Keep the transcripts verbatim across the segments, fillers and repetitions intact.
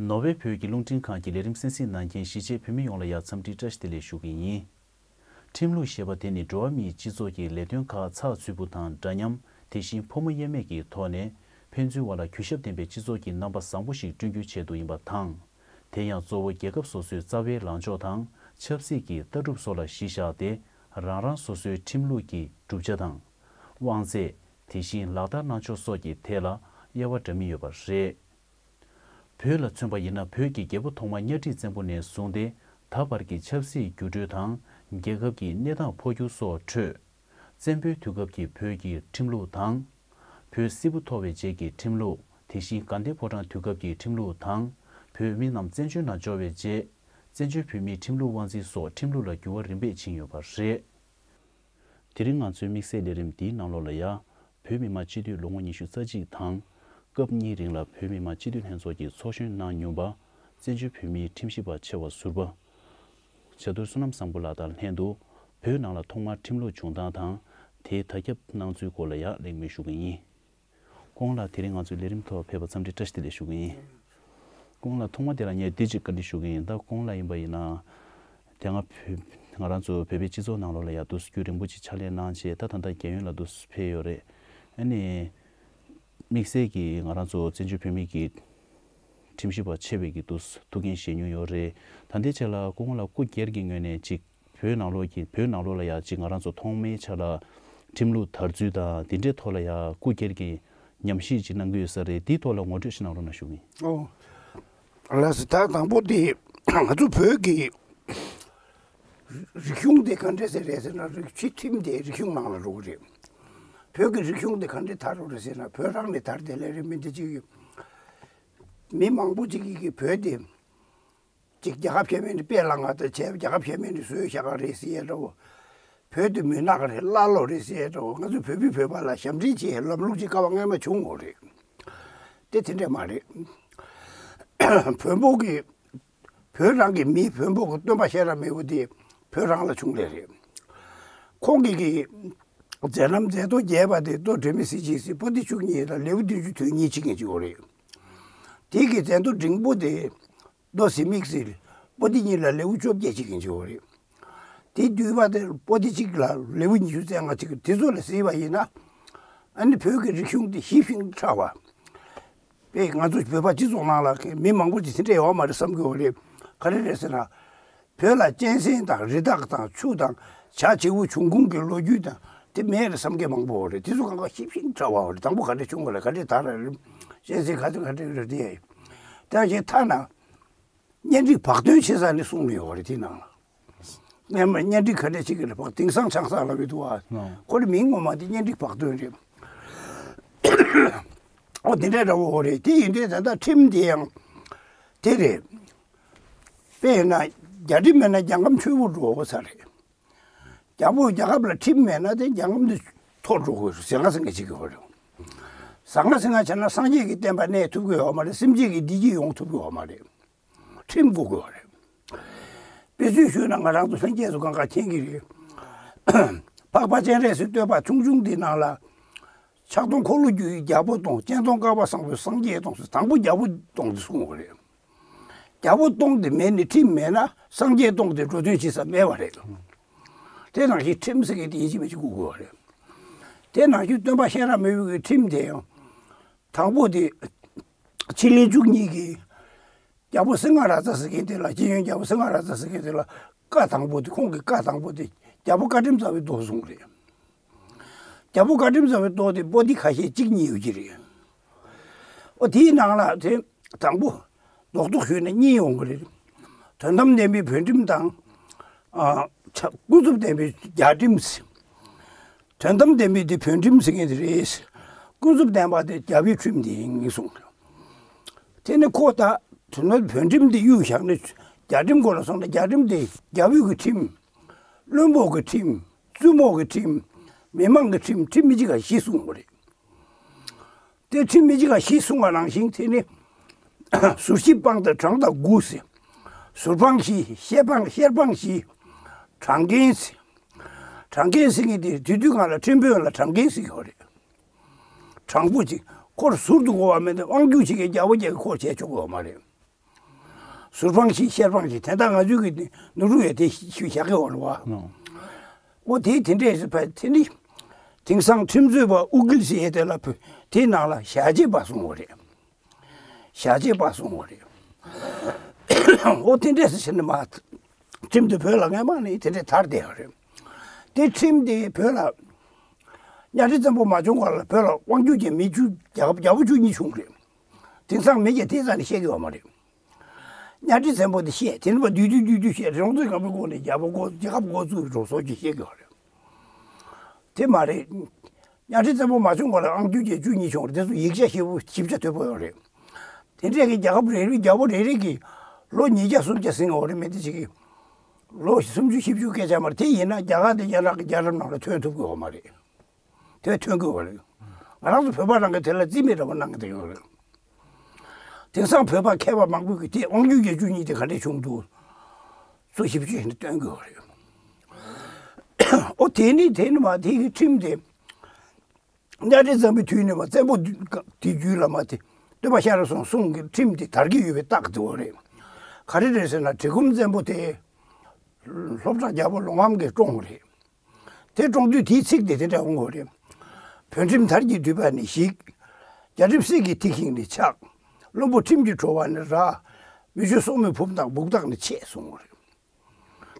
ནོར་ཝེ་བོད་ཀྱི་རླུང་འཕྲིན་ཁང་གི་ལས་རིམ་གསན་གཟིགས་གནང་མཁན་གཞིས་བྱེས་བོད་མི་ཡོངས་ལ་ཡང་འཚམས་འདྲི་བཀྲ་ཤིས་བདེ་ལེགས་ཞུ་གི་ཡིན། ཁྲིམས་ལུགས་ཞེས་པ་དེ་ནི་འགྲོ་བ་མིའི་སྤྱི་ཚོགས་ཀྱི་ལས་དོན་ཁག་ཚགས་ཚུད་པོ་དང་འདྲ་མཉམ། དེ་བཞིན་ཕོ་མོ་དབྱེར་མེད་ཀྱི་ཐོག་ནས་ཕན་ཚུན་བར་ལ་གུས་ཞབས་ལྡན་པའི་སྤྱི་ཚོགས་ཀྱི་རྣམ་པ་བཟང་པོ་ཞིག་བསྐྲུན་རྒྱུའི་ཆེད་དུ་ཡིན་པ་དང་། དེ་ཡང་གཙོ་བོ་རྒྱལ་ཁབ་སོ་སོའི་རྩ་བའི་ལངས་ཕྱོགས་དང་ཆབ་སྲིད་ཀྱི་ལྟ་གྲུབ་སོགས་ལ་གཞི་བཞག་སྟེ། རང་རང་སོ་སོའི་ཁྲིམས་ལུགས་ཀྱི་གྲུབ་ཆ་དང་། དབང་ཚད། དེ་བཞིན་ལག་བསྟར་གནང་ཕྱོགས་སོགས་ཀྱི་ཐད་ལ་དབྱེ་བ་འདྲ་མིན་ཡོད་པ་རེད། བོད་ལ་མཚོན་པ་ཡིན་ན། བོད་ཀྱི་རྒྱལ་པོ་ཐོག་མ་གཉའ་ཁྲི་བཙན་པོ་ནས་བཟུང་སྟེ། ད་བར་གྱི་ཆབ་སྲིད་འགྱུར་འགྲོས་དང་། རྒྱལ་ཁབ་ཀྱི་གནས་སྟངས་འཕོ་འགྱུར་སོགས་ཁྲོད། བཙན་པོའི་དུས་སྐབས་ཀྱི་བོད་ཀྱི་ཁྲིམས་ལུགས་དང་། བོད་སིལ་བུ་འཐོར་བའི་རྗེས་ཀྱི་ཁྲིམས་ལུགས། དེ་བཞིན་དགའ་ལྡན་ཕོ་བྲང་དུས་སྐབས་ཀྱི་ཁྲིམས་ལུགས་དང་། བོད་མི་རྣམས་བཙན་བྱོལ་ནང་འབྱོར་བའི་རྗེས། བཙན་བྱོལ་བོད་མིའི་ཁྲིམས་ལུགས་དབང་འཛིན་སོགས་ཁྲིམས་ལུགས་ལ་འགྱུར་བ་རིམ་པས་ཕྱིན་ཡོད་པ་རེད། དེ་རིང་ང་ཚོའི་དམིགས་བསལ་ལས་རིམ་འདིའི་ནང་ལོགས་ལ་ཡང་། བོད་མི་མང་སྤྱི་འཐུས་ལོ་ངོ་ཉི་ཤུ་རྩ་གཅིག་དང་། སྐབས་གཉིས་རིང་ལ་བོད་མི་མང་སྤྱི་འཐུས་ལྷན་ཚོགས་ཀྱི་ཚོགས་གཞོན་གནང་མྱོང་བ། བཙན་བྱོལ་བོད་མིའི་ཁྲིམས་ཞིབ་པ་ཆེ་བ་ཟུར་པ། བྱ་དུར་བསོད་ནམས་བཟང་པོ་ལགས་དང་ལྷན་དུ། བོད་ནང་ལ་ཐོག་མར་ཁྲིམས་ལུགས་བྱུང་སྟངས་དང་། དེའི་དར་ཁྱབ་གནང་ཚུལ་སྐོར་ལ་ཡང་གླེང་མོལ་ཞུ་གི་ཡིན། སྐུ་ངོ་ལགས། དེ་རིང་ང་ཚོའི་ལས་རིམ་ཐོག་ཕེབས་པར་འཚམས་འདྲི་བཀྲ་ཤིས་བདེ་ལེགས་ཞུ་གི་ཡིན། སྐུ་ངོ་ལགས། ཐོག་མ་དེ་ལ་ངས་འདི་གཅིག་བཀའ་འདྲི་ཞུ་གི་ཡིན། ད་སྐུ་ངོ་ལགས་ཡིན་པ་ཡིན་ན། དེ་སྔ་བོད། ང་རང་ཚོ་བོད་པའི་སྤྱི་ཚོགས་ནང་ལོགས་ལ་ཡང་འདུག་སེ་རྒྱུན་རིང་པོ་ཅིག་ཕྱག་ལས་གནང་བྱས། ད་ད་ལྟ་རྒྱལ་ཡོངས་ལ་འདུག་སེ་ཕེབས་ཡོད་རེད། ཨ་ནི། དམིགས་བསལ་གྱིས་ང་རང་ཚོ་བཙན་བྱོལ་བོད་མི་གི་ཁྲིམས་ཞིབ་པ་ཆེ་བའི་གི་འདུག་སེ་ཐུགས་འགན་བཞེས་མྱོང་ཡོད་རེད། ད་ལྟའི་ཆ་ལ་སྐུ་ངོ་ལགས་སྐུ་སྒེར་གྱི་ངོས་ནས་ཅིག་བོད་ནང་ལོགས་ཀྱི། བོད་ནང་ལོགས་ལ་ཡང་ཅིག་ང་རང་ཚོ་ཐོག་མའི་ཆ་ལ་ཁྲིམས་ལུགས་དར་ཚུལ་དང་། འདི་འདྲའི་ཐོག་ལ་ཡང་སྐུ་སྒེར་གྱི་ཉམས་ཞིབ་ཅིག་གནང་གི་ཡོད་ས་རེད། འདིའི་ཐོག་ལ་ངོ་སྤྲོད་ཞིག་གནང་རོགས་གནང་ཞུ་གི་ཡིན། ཨོ། ལགས་སོ། ད་དང་པོ་དེ་ང་ཚོ་བོད་ཀྱི་རིག་གཞུང་དེ་ག་འདྲས་ཟེར་རེད་ཟེར་ན། རིགས་ཕྱི་ཁྲིམས་དེ་རིག་གཞུང་ནང་ལ་འགྲོ་གི་རེད། བོད་ཀྱི་རིག་གཞུང་དེ་ག་འདྲས་དར་རོ་རེད་ཟེར་ན། བོད་རང་ནས་དར་དེ་ལས་རེད། མི་འདི་གཅིག་གིས། མི་མང་པོ་གཅིག་གིས་བོད་དེ་ཅིག་རྒྱལ་ཁབ་གཞན་མའི་ནས་དཔེ་བླངས་ང་ད་བྱས། རྒྱལ་ཁབ་གཞན་མའི་ནས་བཟོས་བཞག་ག་རེད་ཟེར་ཡས་འདྲ་བོ། བོད་དེ་མུན་ནག་རེད། ཀླ་ཀློ་རེད་ཟེར་ཡས་འདྲ་བོ། ང་ཚོ་བོད་པས་བོད་པ་ལ་ཞབས་འདྲེན་བྱེད་ལམ་ལུགས་ཅིག་སྐབས་སྔོན་མ་བྱུང་ཡོད་རེད། དེ་དེ་འདྲས་མ་རེད། བོན་པོ་གི། བོད་རང་གི་མི་བོན་པོ་གི་སྟོན་པ་གཤེན་རབ་མི་བོ་དེ་བོད་རང་ལ་བྱུང་ལེ་རེད། ཁོང་གི་གི་མཛད་རྣམ་མཛད་མདོ་རྒྱས་པ་དེ་མདོ་སྒྲོན་མེ་གཟི་བརྗིད་ཟེར། པོ་ཏི་བཅུ་གཉིས་ལ་ལེའུ་བདུན་ཅུ་དོན་གཉིས་ཅིག་ཡིན་གཅིག་ཡོད་རེད། དེ་གི་མཛད་མདོ་འབྲིང་པོ་དེ་མདོ་གཟི་མིག་ཟེར། པོ་ཏི་གཉིས་ལ་ལེའུ་བཅོ་བརྒྱད་ཅིག་ཡིན་གཅིག་ཡོད་རེད། དེ་བསྡུས་པ་དེ་པོ་ཏི་གཅིག་ལ་ལེའུ་ཉི་ཤུ་རྩ་ལྔ་ཅིག། དེ་ཚོ་ལ་གཟིགས་པ་ཡིན་ན། ཨ་ནི་བོད་ཀྱི་རིག་གཞུང་དེ་ཞིབ་ཞིང་ཕྲ་བ། པས་ང་ཚོ་བོད་པ་སྤྱི་ཚོགས་ནང་ལ་མི་མང་པོ་ཅིག་དེ་འདྲ་ཡོད་མ་རེད་བསམ་གྱི་ཡོད་རེད། ག་རེ་རེད་ཟེར་ན། བོད་ལ་གཅན་གཟན་དང་རི་དྭགས་དང་ཆུ་དང་བྱ་བྱིའུ་འབྱུང་ཁུངས་ཀྱི་ལོ་རྒྱུས་དང་དེ་མེད་རེད་བསམ་མཁན་མང་པོ་ཡོད་རེད། དེ་ཚོ་གང་ག་ཞིབ་ཞིང་ཕྲ་བ་ཡོད་རེད། དང་པོ་ག་འདྲ་བྱུང་བ་རེད། ག་འདྲ་དར་རེད། གཅན་གཟན་ག་ཚོད་ག་འདྲ་རེད་དེ། དེ་བཞིན་ཐ་ན། གཉེན་སྒྲིག་བག་སྟོན་བྱེད་ས་ནས་གསུངས་ནས་ཡོད་རེད། དེ་ནང་ལ། སྔོན་མ་གཉེན་སྒྲིག་ག་འདྲ་བྱེད་ཀྱི་རེད། བག་དེང་སང་ཆང་ས་ལབ་ཡོད་འདུག་བ། ཨ། ཁོ་རེ་མིང་ངོ་མ་དེ་གཉེན་སྒྲིག་བག་སྟོན་རེད། ཨོ་དེ་འདྲ་འདྲ་བོ་རེད། དེ་ཡིན་དུས་ད་ལྟ་ཁྲིམས་དེ་ཡང་དེ་རེད། དཔེར་ན་རྒྱ་ཁྲིམས་མེད་ན་རྒྱལ་ཁམས་ཆོས་འཁོར་འགྲོ་ས་རེད། རྒྱལ་པོ་རྒྱལ་ཁབ་ལ་ཁྲིམས་མེད་ན་དེ་རྒྱལ་ཁམས་དེ་འཐོར་འགྲོ་གི་རེད། ཟང་ངེ་ཟིང་ངེ་བྱེད་ཀྱི་ཡོད་རེད། ཟང་ངེ་ཟིང་ངེ་བྱས་ན་སངས་རྒྱས་ཀྱི་བསྟན་པ་གནས་ཐུབ་ཀྱི་ཡོད་མ་རེད། སེམས་ཅན་གྱི་བདེ་སྐྱིད་ཡོང་ཐུབ་ཀྱི་ཡོད་མ་རེད། ཁྲིམས་དགོས་ཀྱི་ཡོད་རེད། དཔེ་མཚོན་ཞུས་ན་ང་རང་ཚོ་ལྷན་རྒྱས་ཚོ་གང་ག་མཁྱེན་གྱི་རེད། འཕགས་པ་སྤྱན་རས་གཟིགས་བསྟོད་པ་ཆུང་ཆུང་འདི་ནང་ལ། ཕྱག་སྟོང་འཁོར་ལོ་བསྒྱུར་བའི་རྒྱལ་པོ་སྟོང་། སྤྱན་སྟོང་བསྐལ་པ་བཟང་པོའི་སངས་རྒྱས་སྟོང་ཟེར། དང་པོ་རྒྱལ་པོ་སྟོང་དེ་གསུངས་པ་རེད། རྒྱལ་པོ་སྟོང་དེ་མེད་ནས་ཁྲིམས་མེད་ན་སངས་རྒྱས་སྟོང་དེ་འགྲོ་དོན་བྱེད་ས་མེད་པ་རེད། དེ་ནང་བཞིན་ཁྲིམས་ཟེར་མཁན་དེ་ཡིན་གཅིག་མིན་གཅིག་དགོས་ཀྱི་ཡོད་རེད། དེ་ནང་བཞིན་སྟོན་པ་གཤེན་རབ་མི་བོ་གི་ཁྲིམས་དེ་ཡང་། དང་པོ་དེ། ཕྱི་གླིང་བཅུ་གཉིས་ཀྱི་རྒྱལ་པོ་སིང་ཧ་ར་ཛ་ཟེར་མཁན་དེ་ལ། སྤྱི་ཡོན་རྒྱལ་པོ་སིང་ཧ་ར་ཛ་ཟེར་མཁན་དེ་ལ་བཀའ་དང་པོ་དེ། ཁོང་གི་བཀའ་དང་པོ་དེ་རྒྱལ་པོ་བཀའ་ཁྲིམས་རྩ་བའི་མདོ་གསུངས་རེད། རྒྱལ་པོ་བཀའ་ཁྲིམས་རྩ་བའི་མདོ་དེ་པོ་ཏི་ཁ་ཤས་གཅིག་གཉིས་ཡོད་ཀྱི་རེད། ཨོ་དེའི་ནང་ལ་དེ་དང་པོ་རྡོག་རྡོག་ཞུས་ན་གཉིས་ཡོང་གི་རེད། དོན་དམ་བདེན་པའི་བོད་ཁྲིམས་དང་། ཨ། ཆ། ཀུན་རྫོབ་བདེན་པའི་རྒྱལ་ཁྲིམས། དོན་དམ་བདེན་པའི་དེ་བོད་ཁྲིམས་ཟེར་མཁན་དེ་རེད། ཀུན་རྫོབ་བདེན་པ་དེ་རྒྱལ་པོའི་ཁྲིམས་དེ་ཡིན་གསུངས། དེ་ནི་ཁོ་ད་དོན་དམ་བོད་ཁྲིམས་དེ་གཡུག་བཞག་ནས་རྒྱལ་ཁྲིམས་སྐོར་ལ་སོང་ན། རྒྱལ་ཁྲིམས་དེ་རྒྱལ་པོའི་གི་ཁྲིམས། བློན་པོ་གི་ཁྲིམས། བཙུན་མོ་གི་ཁྲིམས། མི་མང་གི་ཁྲིམས། ཁྲིམས་མི་གཅིག་ག་བཞི་གསུངས་པ་རེད། དེ་ཁྲིམས་མི་གཅིག་ག་བཞི་གསུངས་པ་ནང་བཞིན་དེ་ནི། ཟུར་བཞི་སྤངས་ཏེ་གྲངས་དང་དགུ་ཟེར། ཟུར་སྤངས་བཞི། ཤེར་སྤངས། ཤེར་སྤངས་བཞི། གྲངས་འགལ་ཟེར། གྲངས་འགལ་ཟེར་མཁན་དེ་དེ་དུས་སྒང་ལ་ཁྲིམས་དཔོན་ལ་གྲངས་འགལ་ཟེར་གྱི་ཡོད་རེད། དྲང་པོ་ཅིག་ཁོར་ཟུར་དུ་བཀོལ་བ་མེད་དེ། དབང་སྒྱུར་བྱེད་མཁན་རྒྱལ་པོ་རྒྱལ་པོ་ཁོར་བྱས་ཆོག་གི་ཡོད་མ་རེད། ཟུར་དཔང་ཞིག་ཤར་དཔང་ཞིག་དེ་དག་ང་ཚོའི་གི་ནོར་འཁྲུལ་ཡོད་དེ་ཞུ་བཞག་གི་ཡོད་རེད་བ། ཨོ་དེ་དེ་འདྲས་ཟེར་བ་དེ་ནི་དེང་སང་ཁྲིམས་རྩོད་པ་ཨུ་གིལ་ཟེར་ཡས་དེ་ལ་བུ་དེའི་ནང་ལ་ཞལ་འབྱེད་པ་གསུང་བ་རེད། ཞལ་འབྱེད་པ་གསུང་བ་རེད། ཨོ་དེ་འདྲས་ཟེར་ནས་མ་ཁྲིམས་དེ་བོད་ལ་སྔས་མ་ནས་དེ་འདྲས་དར་བསྡད་ཡོད་རེད། དེ་ཁྲིམས་དེ་བོད་ལ་གཉའ་ཁྲི་བཙན་པོ་མ་བྱུང་བར་ལ་བོད་ལ་དབང་སྒྱུར་གྱི་མི་བཅུ་རྒྱལ་ཁབ་རྒྱལ་པོ་བཅུ་གཉིས་བྱུང་རེད། དེང་སང་མི་གྱ་དེ་རྩ་ནས་བཤད་ཀྱི་ཡོད་མ་རེད། གཉའ་ཁྲི་བཙན་པོ་དེ་བཤད་དེ་ནི་པ་བསྡུས་བསྡུས་བསྡུས་བསྡུས་བཤད་རོང་ཚོའི་སྐམ་པོའི་སྒོ་ནས་རྒྱལ་པོ་འགོ་རྒྱལ་ཁབ་འགོ་བཙུགས་རོགས་སོགས་ཀྱིས་བཤད་ཀྱི་ཡོད་རེད། དེ་མ་རེད། གཉའ་ཁྲི་བཙན་པོ་མ་བྱུང་བར་ལ་དབང་སྒྱུར་གྱི་བཅུ་གཉིས་བྱུང་རེད་དེ་ཚོ་ཡིག་ཆ་ཞིབ་པོ་ཞིབ་ཆ་དོད་པོ་ཡོད་རེད། དེ་འདྲས་ཀྱི་རྒྱལ་ཁབ་རེ་རེ་རྒྱལ་པོ་རེ་རེ་གིས་ལོ་ཉིས་བརྒྱ་སུམ་བརྒྱ་ཟིན་འོ་རེད་མི་དེ་ཅིག་གིས་ལོ་སུམ་ཅུ་བཞི་བཅུ་སྐད་ཆ་མར་དེ་ཡིན་ན་རྒྱ་གར་དེ་རྒྱ་ནག་གི་རྒྱལ་རབས་ནང་ལ་ཐོན་ཐུབ་ཀྱི་ཡོད་མ་རེད། དེ་ཐོན་དགོས་པ་རེད། ང་རང་ཚོ་བོད་པ་རང་གིས་དེ་ལ་རྩིས་མེད་འདྲ་པོ་གནང་གི་བསྡད་ཡོད་རེད། དེང་སང་བོད་པ་མཁས་པ་མང་པོས་ཀྱིས་དེ་དབང་སྒྱུར་གྱི་བཅུ་གཉིས་དེ་ག་འདྲས་བྱུང་འདུག་ཚུལ་ཞིབ་ཞིབ་བྱས་ནས་སྟོན་དགོས་པ་རེད། ཨོ་དེ་ནི་དེ་ནི་མ་དེ་གི་ཁྲིམས་དེ་གཉའ་ཁྲི་བཙན་པོའི་དུས་ནས་མ་བཙན་པོ་དེ་རྒྱུད་ལ་མ་དེ་སྟོན་པ་ཤ་ར་སོང་གསུང་གི་ཁྲིམས་དེ་དར་གྱི་ཡོད་པའི་རྟགས་དེ་འོ་རེད། ག་རེ་རེད་ཟེར་ན་གྲི་གུམ་བཙན་པོ་དེ་སློབ་གྲྭ་རྒྱལ་པོ་ལོང་བམ་གྱིས་བཀྲོངས་རེད། དེ་བཀྲོངས་དུས་དེའི་ཚིག་དེ་དེ་འདྲ་འོང་གི་རེད། བོད་ཁྲིམས་དར་གྱི་མདུད་པ་ནི་ཞིག་རྒྱ་ཁྲིམས་གསེར་གྱི་ཐིག་ཤིང་ནི་ཆག་རློན་པོ་ཁྲིམས་ཀྱི་བྲོ་བ་ནི་རག་མི་ཆོས་སྲོག་མེད་ཕུབ་དང་སྦུག་དག་ནི་ཆད་གསུངས་པ་རེད།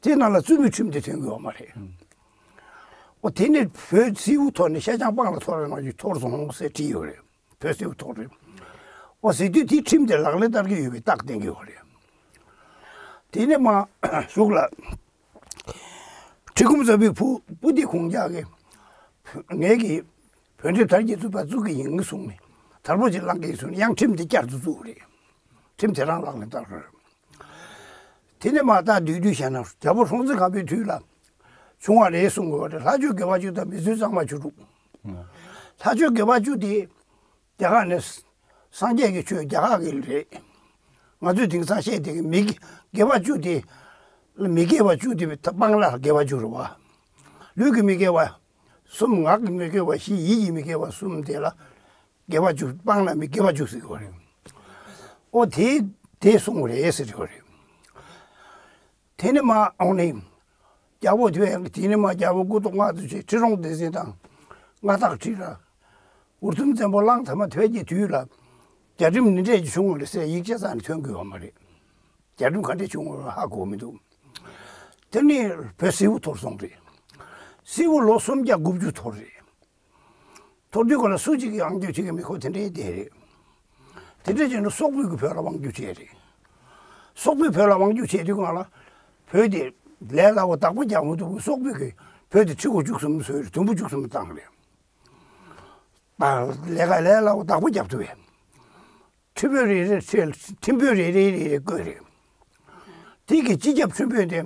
དེ་ནང་ལ་བཙུན་མོའི་ཁྲིམས་དེ་ཐོན་གྱི་ཡོད་མ་རེད། ཨོ་དེ་ནི་བོད་སིལ་བུ་ཐོར་ནས་ཤ་ཆང་སྤང་ལ་ཐོར་བའི་ནང་བཞིན་ཐོར་སོང་ཟེར་བྲིས་ཡོད་རེད། བོད་སིལ་བུ་ཐོར་རེད། ཨོ་ཟེར་དུས་དེའི་ཁྲིམས་དེ་ལག་ལེན་བསྟར་གྱི་ཡོད་པའི་རྟགས་བསྟན་གྱི་ཡོད་རེད། དེ་ནས་མ་གཞུག་ལ། གྲི་གུམ་བཙན་པོའི་བུ་བུ་དེ་ཁོང་ཅག་གིས་ངེད་ཀྱིས་བོད་ཁྲིམས་དར་གྱི་བཙུགས་པ་བཙུགས་ཀྱི་ཡིན་གསུངས་ནས་དར་པོ་ཅིག་བླངས་ཀྱི་ཡིན་གསུངས་ནས་ཡང་ཁྲིམས་དེ་བསྐྱར་དུ་བཙུགས་པ་རེད། ཁྲིམས་དེ་རང་ལག་ལེན་བསྟར་རེད། དེ་ནས་མ་ད་བསྡུས་བསྡུས་བྱས་ན་རྒྱལ་པོ་སྲོང་བཙན་སྒམ་པོའི་དུས་ལ་བྱུང་བ་རེད་གསུང་དགོས་པ་རེད། ལྷ་ཆོས་དགེ་བ་བཅུ་དང་མི་ཚུལ་གཙང་མ་བཅུ་དྲུག་ལྷ་ཆོས་དགེ་བ་བཅུ་དེ་རྒྱ་གར་ནས་སངས་རྒྱས་ཀྱི་ཆོས་རྒྱ་གར་གྱི་རེད། ང་ཚོས་དེང་སང་བཤད་དེ་གི་མི་དགེ་བ་བཅུ་དེ་མི་དགེ་བ་བཅུ་དེ་སྤང་བླང་དགེ་བ་བཅུ་རེད་བ། ལུས་ཀྱི་མི་དགེ་བ་གསུམ། ངག་གི་མི་དགེ་བ་བཞི། ཡིད་ཀྱི་མི་དགེ་བ་གསུམ་དེ་ལ་དགེ་བ་བཅུ། སྤང་བླང་མི་དགེ་བ་བཅུ་ཟེར་གྱི་ཡོད་རེད། ཨོ་དེ་དེ་གསུངས་པ་རེད་ཟེར་གྱི་ཡོད་རེད། དེ་ནས་མ་འོང་ནས་རྒྱལ་པོ་དེ་བས་དེ་ནས་མ་རྒྱལ་པོ་མགུ་ཏོ་མངའ་བདག་ཆེ་ཁྲི་སྲོང་ལྡེ་བཙན་དང་མངའ་བདག་ཁྲི་རལ་འུར་ཐུམ་བཙན་པོ་གླང་དར་མ་དེ་བས་ཀྱི་དུས་ལ་རྒྱལ་ཁྲིམས་འདི་འདྲས་ཀྱི་བྱུང་བ་རེད་ཟེར་ཡིག་ཆ་རྩ་ནས་ཐོན་གྱི་ཡོད་མ་རེད། རྒྱལ་ཁྲིམས་ག་འདྲས་བྱུང་བ་ཧ་གོ་མི་འདུག་དེ་ནས་བོད་སིལ་བུ་ཐོར་སོང་རེད། སིལ་བུ་ལོ་སུམ་བརྒྱ་དགུ་བཅུ་ཐོར་རེད། ཐོར་དུས་ག་ལ་སུ་གཅིག་གིས་དབང་སྒྱུར་བྱེད་ཀྱི་མི་ཁོ་དེ་འདྲའི་བསྡད་རེད། དེ་འདྲ་བྱས་ན་སོག་པོས་ཀྱིས་བོད་ལ་དབང་སྒྱུར་བྱས་རེད། སོག་པོས་བོད་ལ་དབང་སྒྱུར་བྱས་དུས་ག་ལ་བོད་དེ་ལས་སླ་བོ་བདག་པོ་རྒྱག་མི་ཐུབ་པས་སོག་པོས་ཀྱིས་བོད་དེ་ཁྲི་སྒོ་བཅུ་གསུམ་བཟོས་རེད། དུམ་བུ་བཅུ་གསུམ་བཏང་རེད། ད་ལས་ཀ་ལས་སླ་བོ་བདག་པོ་རྒྱབ་ཐུབ་པས། ཁྲིམས་དཔོན་རེ་རེར་ཁྲིམས་དཔོན་རེ་རེ་རེ་རེ་བསྐོས་རེད། དེ་གི་སྤྱི་ཁྱབ་ཁྲིམས་དཔོན་དེ་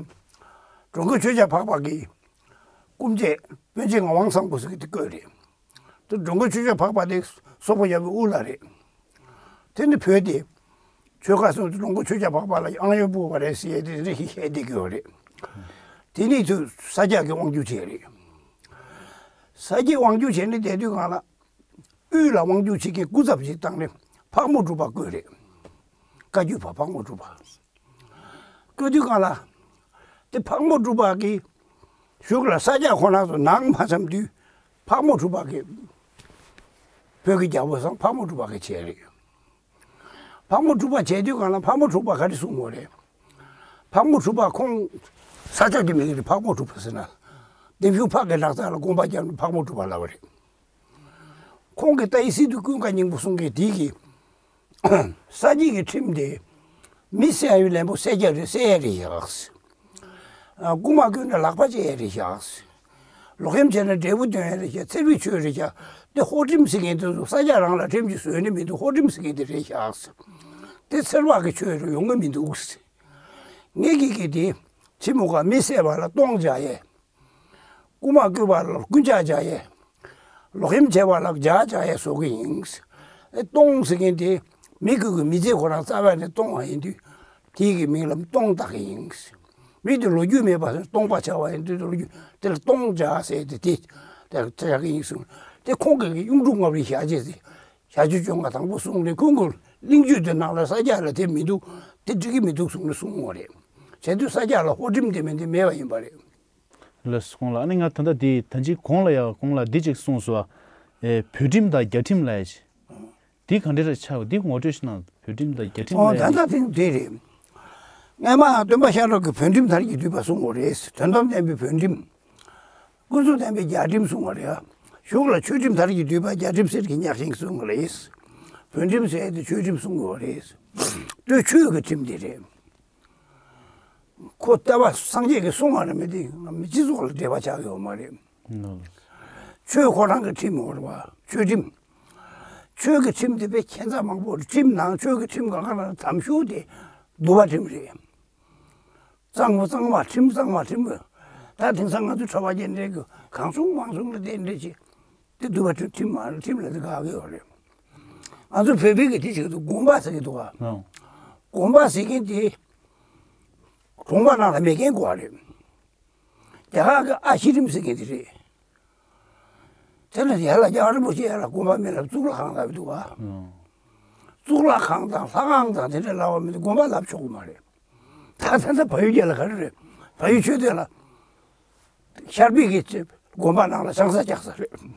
འགྲོ་མགོན་ཆོས་རྒྱལ་འཕགས་པ་གིས་སྐུ་མཆེད་དཔོན་ཆེན་ངག་དབང་བཟང་པོ་ཟེར་གི་དེ་བསྐོས་རེད། དེ་འགྲོ་མགོན་ཆོས་རྒྱལ་འཕགས་པ་དེ་སོག་པོ་རྒྱལ་པོའི་དབུ་བླ་རེད། དེ་ནི་བོད་དེ་ཆོལ་ཁ་གསུམ་དུ་འགྲོ་མགོན་ཆོས་རྒྱལ་འཕགས་པ་ལ་ཨང་ཡོན་སྤྲད་པ་རེད་ཟེར་ཡས་དེ་འདྲ་ཞིག་བཤད་བསྡད་ཀྱི་ཡོད་རེད། དེ་ནི་དུས་ས་སྐྱ་གིས་དབང་སྒྱུར་བྱས་རེད། ས་སྐྱས་དབང་སྒྱུར་བྱས་ནས་བསྡད་དུས་གང་ལ། དབུས་ལ་དབང་སྒྱུར་བྱེད་མཁན་སྐུ་ཚབ་ཅིག་བཏང་ནས་ཕག་མོ་གྲུ་པ་བསྐོས་རེད། བཀའ་བརྒྱུད་པ་ཕག་མོ་གྲུ་པ། བསྐོས་དུས་གང་ལ། དེ་ཕག་མོ་གྲུ་པ་གིས་གཞུག་ལ་ས་སྐྱ་ཁོ་ན་ཚོ་ནང་མ་འཚམས་དུས་ཕག་མོ་གྲུ་པ་གིས་བོད་ཀྱི་རྒྱལ་པོ་སང་ཕག་མོ་གྲུ་པ་གིས་བྱས་རེད། ཕག་མོ་གྲུ་པ་བྱས་དུས་གང་ལ་ཕག་མོ་གྲུ་པ་ག་རེ་གསུངས་པ་རེད། ཕག་མོ་གྲུ་པ་ཁོང་ས་སྐྱ་གི་མིང་རེད། ཕག་མོ་གྲུ་པ་ཟེར་ན། ལྡེམ་ཤུག་ཕག་གི་ལག་རྩལ་ལ་དགོངས་པ་བརྒྱབ་ནས་ཕག་མོ་གྲུ་པ་ལབ་པ་རེད། ཁོང་གིས་ཏཱའི་སི་ཏུ་ཀུན་དགའ་སྙིང་པོ་གསུང་མཁན་དེ་གིས་ས་སྐྱའི་གི་ཁྲིམས་དེ་མི་བསད་ཡ་ལན་པོ་བསད་རྒྱུ་རེད། བསད་ཡ་རེད་ཞག་རྐུ་མ་བརྐུས་ན་ལག་པ་བཅད་ཡ་རེད་ཞག་ལོག་གཡེམ་བྱས་ན་འབྲས་བུ་འདོན་ཡ་རེད་ཞག་ཚེ་རིང་ཆོས་རེད་ཞག་དེ་ཕོ་ཁྲིམས་ཟེར་མཁན་དེ་ཚོ་ས་སྐྱ་རང་ལ་ཁྲིམས་ཀྱི་བཟོས་ནི་མི་འདུག་ཕོ་ཁྲིམས་ཟེར་མཁན་དེ་རེད་ཞག་དེ་ཚེ་དཔག་གི་ཆོས་རེད། ཡོང་གི་མི་འདུག་ངེད་ཀྱིས་གི་དེ་ཕྱི་མོ་ག་མི་བསད་པ་ལ་སྟོང་བྱ་ཡས། རྐུ་མ་བརྐུས་པ་ལ་རྐུན་ཇག་བྱ་ཡས། ལོག་གཡེམ་བྱས་པ་ལ་ཇག་བྱ་ཡས་བཟོ་གི་ཡིན། ཨེ་སྟོང་ཟེར་མཁན་དེ་མི་རྐུ་གི་མི་ཚེ་ཁོ་རང་རྩ་བ་ནས་སྟོང་བ་ཡིན་དུས་དེའི་གི་མིང་ལ་སྟོང་བཏགས་གི་ཡིན། མི་དེ་ལོ་རྒྱུས་མེད་པ་སྟོང་པ་ཆགས་པ་ཡིན་དུས་ལོ་རྒྱུས་དེ་ལ་སྟོང་ཇག་ཟེར་ཏེ་དེ་དེ་ཆགས་གི་ཡིན་གསུངས། དེ་ཁོང་གི་གཡུང་དྲུང་ལྔ་པའི་ཞལ་ཆད་ཟེར། ཞལ་ཆད་བཅོ་ལྔ་དང་པོ་གསུངས་ནས་ཁོང་གི་གླེང་བརྗོད་དེ་ནང་ལ་ས་སྐྱ་ལ་དེ་མི་འདུག་དེ་འགྲིག་གི་མི་འདུག་གསུངས་ནས་གསུང་བ་རེད། བྱས་དུས་ས་སྐྱ་ལ་ཧོར་ཁྲིམས་དེ་མིན་དེ་མེད་པ་ཡིན་པ་རེད། ལགས་སོ། ཁོང་ལ་ཨ་ནི་ང་ད་ལྟ་འདི་ད་ཅི་གོང་ལ་ཡང་ཁོང་ལ་འདི་ཅིག་གསུངས་སོང་། ཨེ་བོད་ཁྲིམས་དང་རྒྱ་ཁྲིམས་ལབ་ཡ་ཅིག་འདི་ག་འདྲ་རེད་ཆགས། འདི་ངོ་སྤྲོད་ཞིག་གནང་། བོད་ཁྲིམས་དང་རྒྱ་ཁྲིམས་ཨོ་ལབ་ད་ཡ་ལྟ་ཅིག་དེང་དེ་རེད། སྔས་མ་སྟོན་པ་ཤེས་རབ་ཀྱིས་བོད་ཁྲིམས་དར་གྱིས་བསྡུས་པ་གསུངས་པ་རེད། དོན་དམ་བདེན་པའི་བོད་ཁྲིམས། ཀུན་རྫོབ་བདེན་པའི་རྒྱ་ཁྲིམས་གསུངས་པ་རེད། གཞུག་ལ་ཆོས་ཁྲིམས་དར་གྱིས་བསྡུས་པ་རྒྱ་ཁྲིམས་གསེར་གྱི་ཉག་ཤིང་གསུངས་པ་རེད། བོད་ཁྲིམས་ཟེར་ཡ་དེ་ཆོས་ཁྲིམས་གསུང་དགོས་པ་རེད། ལྟོས་ཆོས་ཀྱི་ཁྲིམས་དེ་རེད། ཁོ་ལྟ་བ་སངས་རྒྱས་ཀྱིས་གསུངས་པ་རེད། མི་དེ་མི་སྤྱི་ཚོགས་ལ་འབྲེལ་བ་ཆགས་ཡོད་མ་རེད། ཆོས་ཁོ་རང་གི་ཁྲིམས་ཡོད་རེད་བ། ཆོས་ཁྲིམས། ཆོས་ཀྱི་ཁྲིམས་དེ་དཔེ་ཁྱད་མཚར་མང་པོ་རེད། ཁྲིམས་ནང་ཆོས་ཀྱི་ཁྲིམས་གང་ག་ལ་དམ་ཤོས་དེ་འདུལ་བ་ཁྲིམས་རེད། གཙང་མ་གཙང་མ་ཁྲིམས་གཙང་མ་ཁྲིམས། ད་དེང་སང་ང་ཚོ་གྲྭ་པ་རྒན་གྲས་ཀྱི་གང་བྱུང་མང་བྱུང་ལ་བསྟེན་འདྲ་བྱེད། དེ་འདུལ་བ་ཁྲིམས་ཁྲིམས་མ་ཁྲིམས་ལ་དེ་དགག་གི་ཡོད་རེད། ང་ཚོ་བོད་པའི་གི་དེ་བྱེད་དུས་དགོན་པ་ཟེར་གི་འདུག་ག་ཨང་། དགོན་པ་ཟེར་མཁན་དེ་གྲོང་པ་ནང་ལ་མེད་མཁན་དགོས་པ་རེད། རྒྱ་གར་གི་ཨ་ཤི་རིམ་ཟེར་མཁན་དེ་རེད། དེ་ལ་ཡར་ལ་རྒྱ་གར་རིན་པོ་ཆེ་ཡར་ལ་དགོན་པ་མེད་ལ་གཙུག་ལག་ཁང་ལབ་འདུག་ག་ཨང་། གཙུག་ལག་ཁང་དང་ལྷ་ཁང་དང་དེ་འདྲ་ལབ་པ་མེད་དུས་དགོན་པ་ལབ་ཆོག་གི་མ་རེད། ད་ད་ལྟ་བལ་ཡུལ་རྒྱལ་ལ་ག་རེ་རེད། བལ་ཡུལ་ཆོས་སྡེ་ལ་ཤར་པའི་གི་དགོན་པ་ནང་ལ་ཆང་ས་རྒྱག་ས་རེད།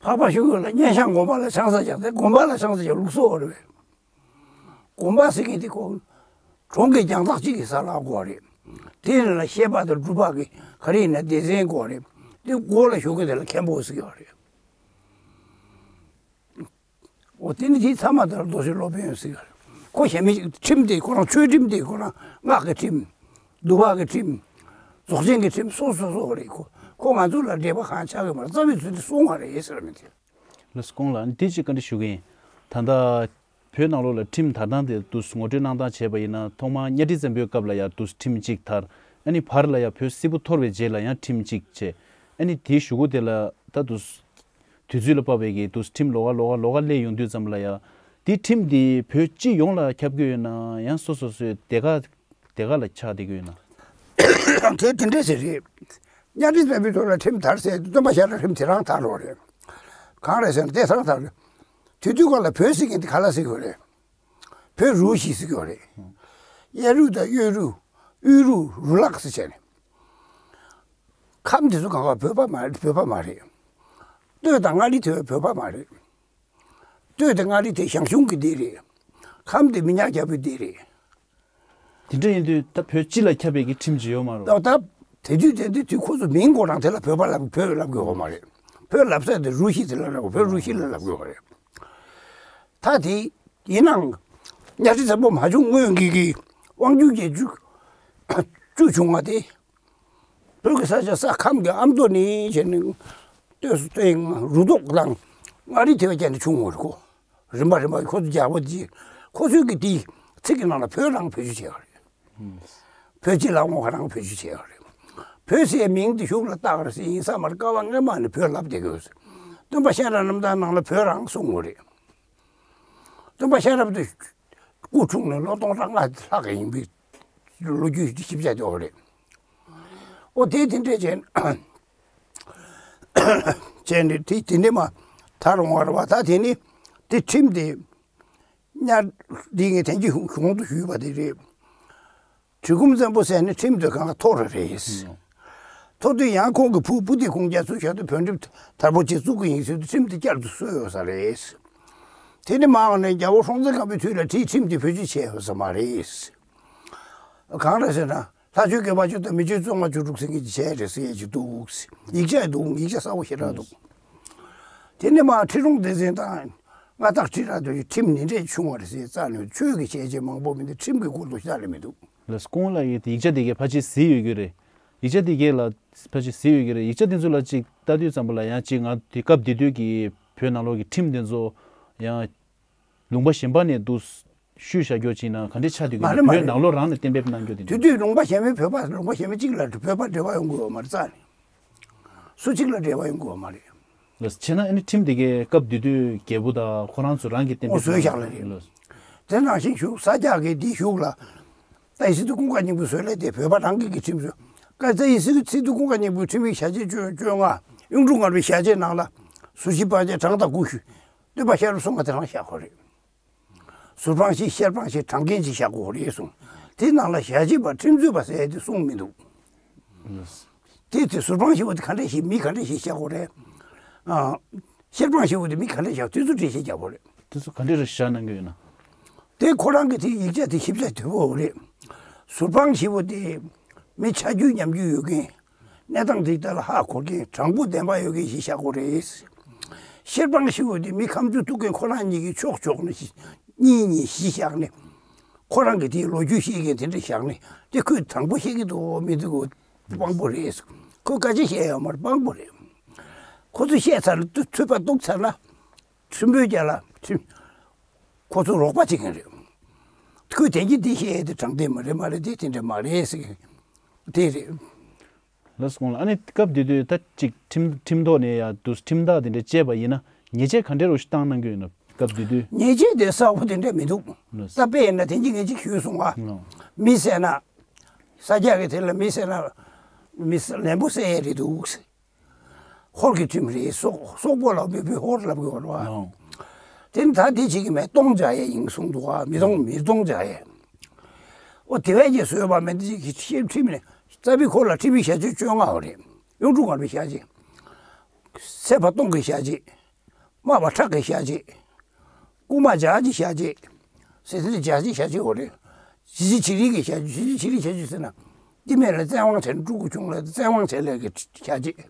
འཕགས་པ་ཤུགས་ཡོད་ལ་སྙན་ཤང་དགོན་པ་ལ་ཆང་ས་རྒྱག་སྟེ་དགོན་པ་ལ་ཆང་ས་རྒྱག་ལུགས་སྲོལ་ཡོད་རེད། དགོན་པ་ཟེར་མཁན་དེ་ཁོ་གྲོང་གི་རྒྱང་ཐག་གཅིག་གི་ས་ལ་དགོས་རེད། དེ་ནས་ལ་བཤད་པ་དང་སྒྲུབ་པ་གི་ག་རེ་ཡིན་ན་སྡེ་ཚན་དགོས་རེད། དེ་སྒོ་ལ་ཞུགས་མཁན་དེ་ལ་མཁན་པོ་ཟེར་གྱི་ཡོད་རེད། འོ་དེ་ནི་དེ་ཚང་མ་དེ་ལ་རྡོ་རྗེ་སློབ་དཔོན་ཟེར་གྱི་ཡོད་རེད། ཁོ་གཞན་མི་ཁྲིམས་དེ་ཁོ་རང་ཆོས་ཁྲིམས་དེ་ཁོ་རང་སྔགས་ཀྱི་ཁྲིམས། འདུལ་བ་གི་ཁྲིམས། རྫོགས་ཆེན་གྱི་ཁྲིམས་སོ་སོ་སོ་རེད། ཁོ་ཁོ་ང་ཚོ་ལ་འབྲེལ་བ་གང་ཆགས་ཀྱི་མ་རེད། རྩ་བའི་ཚུལ་དེ་གསུང་བ་རེད་ཟེར་མི་དེ། ལགས་སོ། ཁོང་ལ་འདི་ཅིག་བཀའ་འདྲི་ཞུ་གི་ཡིན། ད་ལྟ་བོད་ནང་ལོགས་ལ་ཁྲིམས་དར་སྟངས་དེ་དུས་ངོ་སྤྲོད་གནང་སྟངས་བྱས་པ་ཡིན་ན་ཐོག་མར་གཉའ་ཁྲི་བཙན་པོའི་སྐབས་ལ་ཡང་དུས་ཁྲིམས་གཅིག་དར། ཨ་ནི་བར་ལ་ཡང་བོད་སིལ་བུ་འཐོར་བའི་རྗེས་ལ་ཡང་ཁྲིམས་གཅིག་བྱས། ཨ་ནི་དེའི་གཞུག་གུ་དེ་ལ་ད་དུས་དུས་ཚོད་ལ་དཔག་པའི་གི་དུས་ཁྲིམས་ལོགས་ཀ་ལོགས་ཀ་ལོགས་ཀ་སླེབས་ཡོང་དུས་ཙམ་ལ་ཡང་དེ་ཁྲིམས་དེ་བོད་སྤྱི་ཡོངས་ལ་ཁྱབ་ཀྱི་ཡོད་ན་ཡང་སོ་སོ་སོའི་སྡེ་ཁག་སྡེ་ཁག་ལ་ཆགས་བསྡད་ཀྱི་ཡོད་ན། དེ་དེ་འདྲས་ཟེར་རེད། གཉའ་ཁྲི་བཙན་པོའི་ཐོག་ལ་ཁྲིམས་དར་ཟེར་དུས་སྟོན་པ་ཤེས་རབ་ཁྲིམས་དེ་རང་དར་རོགས་རེད། གང་རེད་ཟེར་ན་དེ་རང་དར་རེད། དེ་དུས་སྐབས་ལ་བོད་ཟེར་མཁན་དེ་ག་ལ་ཟེར་དགོས་རེད། བོད་རུ་ཞིག་ཟེར་དགོས་རེད། གཡས་རུ་དང་གཡོན་རུ། དབུས་རུ་རུ་ལག་ཟེར་བྱས་ནས། ཁམས་དེ་ཚོ་གང་ག་བོད་པ་མ་རེད། བོད་པ་མ་རེད། སྟོད་དང་མངའ་རིས་དེ་བོད་པ་མ་རེད། སྟོད་དང་མངའ་རིས་དེ་ཞང་ཞུང་གི་སྡེ་རེད། ཁམས་དེ་མི་ཉག་རྒྱལ་པོའི་སྡེ་རེད། དེ་འདྲ་ཡིན་དུས་ད་བོད་སྤྱི་ལ་ཁྱབ་པའི་གི་ཁྲིམས་ཅིག་ཡོད་མ་རེད། ད་ད་དེ་དུས་དེ་དུས་དུས་ཁོ་ཚོ་མིང་ཁོ་རང་དེ་ལ་བོད་པ་ལབ་བོད་ལབ་དགོས་པ་མ་རེད། བོད་ལབ་ས་དེ་རུ་ཤི་དེ་ལ་ལབ་དགོས། བོད་རུ་ཤི་ལ་ལབ་དགོས་པ་རེད། ད་དེ་ཡིན་ནའང་གཉའ་ཁྲི་བཙན་པོ་མ་བྱུང་སྔོན་གྱི་གི་དབང་སྒྱུར་རྒྱལ་བཅུ་བཅུ་བྱུང་བ་དེ། བོད་ཀྱི་ས་ཆ་ས་ཁམས་ཀྱི་ཨ་མདོ་ནས་བྱས་ནས་སྟོད་སུ་སྟོད་རུ་ཐོག་དང་མངའ་རིས་དེ་བ་བྱས་ནས་བྱུང་བ་རེད་ཁོ། རིམ་པ་རིམ་པ་ཁོ་ཚོ་རྒྱལ་པོ་དེ་ཁོ་ཚོའི་གི་དེ་ཚིག་གི་ནང་ལ་བོད་རང་བེད་སྤྱོད་བྱས་པ་རེད། བོད་སྤྱི་ལ་དངོས་ཁ་རང་བེད་སྤྱོད་བྱས་པ་རེད། བོད་ཟེར་མིང་དེ་གཞུག་ལ་བཏགས་རེད་ཟེར་ཡིན་ས་མ་རེད། སྐབས་སྔོན་མ་ནས་བོད་ལབ་བསྡད་ཀྱི་ཡོད་ཟེར། སྟོན་པ་གཤེན་རབ་རྣམ་ཐར་ནང་ལ་བོད་རང་གསུངས་ཡོད་རེད། སྟོན་པ་གཤེན་རབ་དེ་སྐུ་འཁྲུངས་ནས་ལོ་སྟོང་ཕྲག་ལྔ་ལྷག་ཡིན་པའི་ལོ་རྒྱུས་ཞིབ་ཆ་དེ་འོ་རེད། འོ་དེ་དེ་འདྲས་བྱས་བྱས་ནས་དེ་དེ་འདྲས་མ་ཐར་འོང་བ་རེད་བ། ད་དེ་ནི་དེ་ཁྲིམས་དེ་གཉའ་འདི་ངས་དེང་གི་གཞུང་དུ་ཞུས་པ་དེ་རེད། གྲི་གུམ་བཙན་པོ་ཟེར་ནས་ཁྲིམས་དེ་གང་ག་མཐོ་རུ་རེད། མཐོ་དུས་ཡང་ཁོང་གི་བུ་བུ་དེ་ཁོང་རྒྱ་མཚོའི་ཞག་ཏུ་བོད་ཁྲིམས་དར་པོ་ཅིག་བཙུགས་ཀྱི་ཡིན་ཟེར་དུས་ཁྲིམས་དེ་བསྐྱར་དུ་བཟོས་ཡོད་ས་རེད། དེ་ནི་མ་འོངས་ནས་རྒྱལ་པོ་སྲོང་བཙན་སྒམ་པོའི་དུས་ལ་དེའི་ཁྲིམས་དེ་བེད་སྤྱོད་བྱས་ཡོད་ས་མ་རེད། གང་རེད་ཟེར་ན་ལྷ་ཆོས་དགེ་བ་བཅུ་དང་མི་ཆོས་བཙུན་མ་བཅུ་དྲུག་ཟེར་མཁན་གྱི་བྱས་རེད་ཟེར་ཡས་ཅིག་འདུག། ཡིག་ཆ་ཡང་འདུག། ཡིག་ཆ་གསལ་པོ་ཞེ་དྲག་འདུག། དེ་ནི་མ་ཁྲི་སྲོང་ལྡེ་བཙན་དང་མངའ་བདག་ཁྲི་རལ་དུ་ཁྲིམས་འདི་འདྲས་བྱུང་བ་རེད་ཟེར་རྩ་ནས་ཆོས་ཀྱི་བྱས་རྗེས་མང་པོ་མི་འདུག། ཁྲིམས་ཀྱི་སྐོར་དུ་ཤར་ལེ་མི་འདུག། ལགས་སོ། ཁོང་ལ་ཡིག་ཆ་དེ་གས་ཕལ་ཆེར་གཟིགས་ཡོད་ཀྱི་རེད། ཡིག་ཆ་དེ་གས་ལ་ཕལ་ཆེར་གཟིགས་ཡོད་ཀྱི་རེད། ཡིག་ཆ་དེ་ཚོ་ལ་ཅིག་ལྟ་དུས་ཙམ་པ་ལ་ཡང་ཅིག་ང་དེ་སྐབས་དེ་དུས་ཀྱི་བོད་ནང་ལོགས་ཀྱི་ཁྲིམས་དེ་ཚོ་ཡང་ལུང་པ་གཞན་པ་ནས་འདུག་ཤུལ་བཞག་རྒྱུ་ཅིག་ན་ག་འདྲས་ཆགས་འདུག་གི་མ་རེད་མ་བོད་རེད། ནང་ལོགས་རང་ནས་གཏན་འབེབས་གནང་རྒྱུ་དེ་དུས་འདུག། དུས་ལུང་པ་གཞན་པའི་བོད་པ་ལུང་པ་གཞན་པ་གཅིག་ལ་བོད་པ་འབྲེལ་བ་ཡོང་དགོས་པ་མ་རེད་རྩ་ནས། སུ་གཅིག་ལ་འབྲེལ་བ་ཡོང་དགོས་པ་མ་རེད། ལགས་སོ། བྱས་ན་ཨ་ནི་ཁྲིམས་དེ་གའི་སྐབས་དེ་དུས་རྒྱལ་པོ་དང་ཁོ་རང་ཚོ་རང་གིས་གཏན་འབེབས་ཨོ་བཟོས་བཞག་ལ་རེད། ལགས་སོ། དེ་ནང་བཞིན་བཞུགས་ས་སྐྱ་གི་འདི་བཞུགས་ལ། ཏཱའི་སི་ཏུ་ཀུན་དགའ་སྙིང་པོའི་བཟོས་ལས་དེ་བོད་པ་རང་གི་གི་ཁྲིམས་བཟོས། ཀ་ཏཱའི་སི་ཏུ་ཀུན་དགའ་སྙིང་པོའི་ཁྲིམས་ཡིག་ཞལ་ཆད་བཅོ་བཅོ་ལྔ། གཡུང་དྲུང་ངར་པའི་ཞལ་ཆད་ནང་ལ། ཟུར་བཞི་སྤང་བྱ་གྲངས་དང་དགུ་ཞུས། སྟོན་པ་ཤེས་རབ་གསུང་བ་དེ་རང་བཞག་གོ་རེད། ཟུར་དཔང་ཞིག་བཤེར་དཔང་ཞིག་དྲང་མཁན་ཅིག་བཞག་དགོས་རེད་གསུངས། དེ་ནང་ལ་ཞལ་ལྕེ་བ་ཁྲིམས་རྩོད་པ་ཟེར་ཡ་དེ་གསུངས་མི་འདུག་དེ་དེ་ཟུར་དཔང་ཞིག་བ་དེ་ག་འདྲ་ཞིག་མི་ག་འདྲ་ཞིག་བཞག་དགོས་རེད། ཨ། བཤེར་དཔང་ཞིག་བ་དེ་མི་ག་འདྲ་བཞག་དེ་ཚོ་འགྲེལ་བཤད་རྒྱག་དགོས་རེད། དེ་ཚོ་ག་འདྲ་རེ་བཞག་གནང་གི་ཡོད་ན། དེ་ཁོ་རང་གི་དེ་ཡིག་ཆ་དེ་ཞིབ་ཆ་དོད་པོ་རེད། ཟུར་དཔང་ཞིག་བ་དེ་མི་ཆ་རྒྱུས་ཉམས་རྒྱུས་ཡོད་མཁན། གནས་སྟངས་འདི་ལྟར་ལ་ཧ་གོ་མཁན། དྲང་པོ་བདེན་པ་ཡོད་མཁན་ཞིག་བཞག་དགོས་རེད། བཤེར་དཔང་ཞིག་བ་དེ་མི་ཁམས་ཚུར་ཐུག་མཁན་ཁོ་རང་གཉིས་ཀྱི་ཕྱོགས་ཕྱོགས་ནས་གཉིས་གཉིས་བཞི་བཞག་ནས། ཁོ་རང་གི་དེའི་ལོ་རྒྱུས་ཤེས་མཁན་དེ་འདྲ་བཞག་ནས་དེ་ཁོས་དྲང་པོ་བཤད་ཀྱི་འདུག་མི་འདུག་དཔང་པོ་རེད། ཁོས་སྐད་ཆ་བཤད་ཡོད་མ་རེད། དཔང་པོ་རེད། ཁོ་ཚོས་བཤད་ཚར་ན་ཚོད་དཔག་གཏུགས་ཚར་ན་ཁྲིམས་དཔོན་རྒྱ་ལ་ཁྲིམས་ཁོ་ཚོ་རོགས་པ་བྱེད་མཁན་རེད། ཁོས་དེ་གྱིས་འདི་བཤད་ཡས་དེ་དྲང་བདེན་མ་རེད། མ་རེད་དེ་དེ་འདྲ་མ་རེད་ཟེར་གི་དེ་རེད། ལགས་སོ། ཁོང་ལ་ཨ་ནི་སྐབས་དེ་དུས་ད་ཅིག་ཁྲིམས་ཁྲིམས་ཐོག་ནས་ཡ་དུ་ཁྲིམས་ཐག་དེ་འདྲ་བཅད་པ་ཡིན་ན་ཉེས་ཆད་ག་འདྲ་རུ་ཞིག་བཏང་གནང་གི་ཡོད་ན། སྐབས་དེ་དུས། ཉེས་ཆད་དེ་གསལ་པོ་དེ་འདྲ་མི་འདུག་ལགས་སོ། ད་དཔེ་ཡིན་ན་དེ་གྱིས་ངས་ཅིག་ཞུས་སོང་ང་། ལགས། མི་བསད་ན། ས་རྒྱག་གི་དེ་ལ་མི་བསད་ན། མི་ལན་པོ་བསད་ཡས་རེད་འདུག་ཧོར་གྱི་ཁྲིམས་རེད། སོག་སོག་པོ་ལ་མི་བུ་ཧོར་ལབ་དགོས་རེད་བ། ཨོ། དེ་ནི་ད་དེ་བྱེད་ཀྱི་མེད། སྟོང་བྱ་ཡས་ཡིན་གསུངས་འདུག་བ། མི་སྟོང་མི་སྟོང་བྱ་ཡས། ཨོ་དེ་བས་ཀྱི་བཟོས་པ་མེད། དེ་ཅིག་གི་ཁྲིམས་ནི་རྩ་བའི་ཁོ་ལ་ཁྲིམས་ཡིག་ཞལ་ཆད་བཅོ་ལྔ་བ་རེད། གཡུང་དྲུང་ངར་པའི་ཞལ་ཆད། ཚེ་ཕ་སྟོང་གི་ཞལ་ཆད། རྨ་བ་ཁྲག་གི་ཞལ་ཆད། རྐུན་མ་ཇག་གི་ཞལ་ཆད། ཟེར་དེ་ཇག་གི་ཞལ་ཆད་འོ་རེད། ཇི་ཇི་ཅི་རིགས་ཀྱི་ཞལ་ཆད། ཇི་ཇི་ཅི་རིགས་ཞལ་ཆད་ཟེར་ན། འདི་མེད་ལ་བཙན་དབང་བྱས་ན་སྤྲུལ་སྐུ་ཆུང་ལ་བཙན་དབང་བྱས་ལས་ཀྱི་ཞལ་ཆད།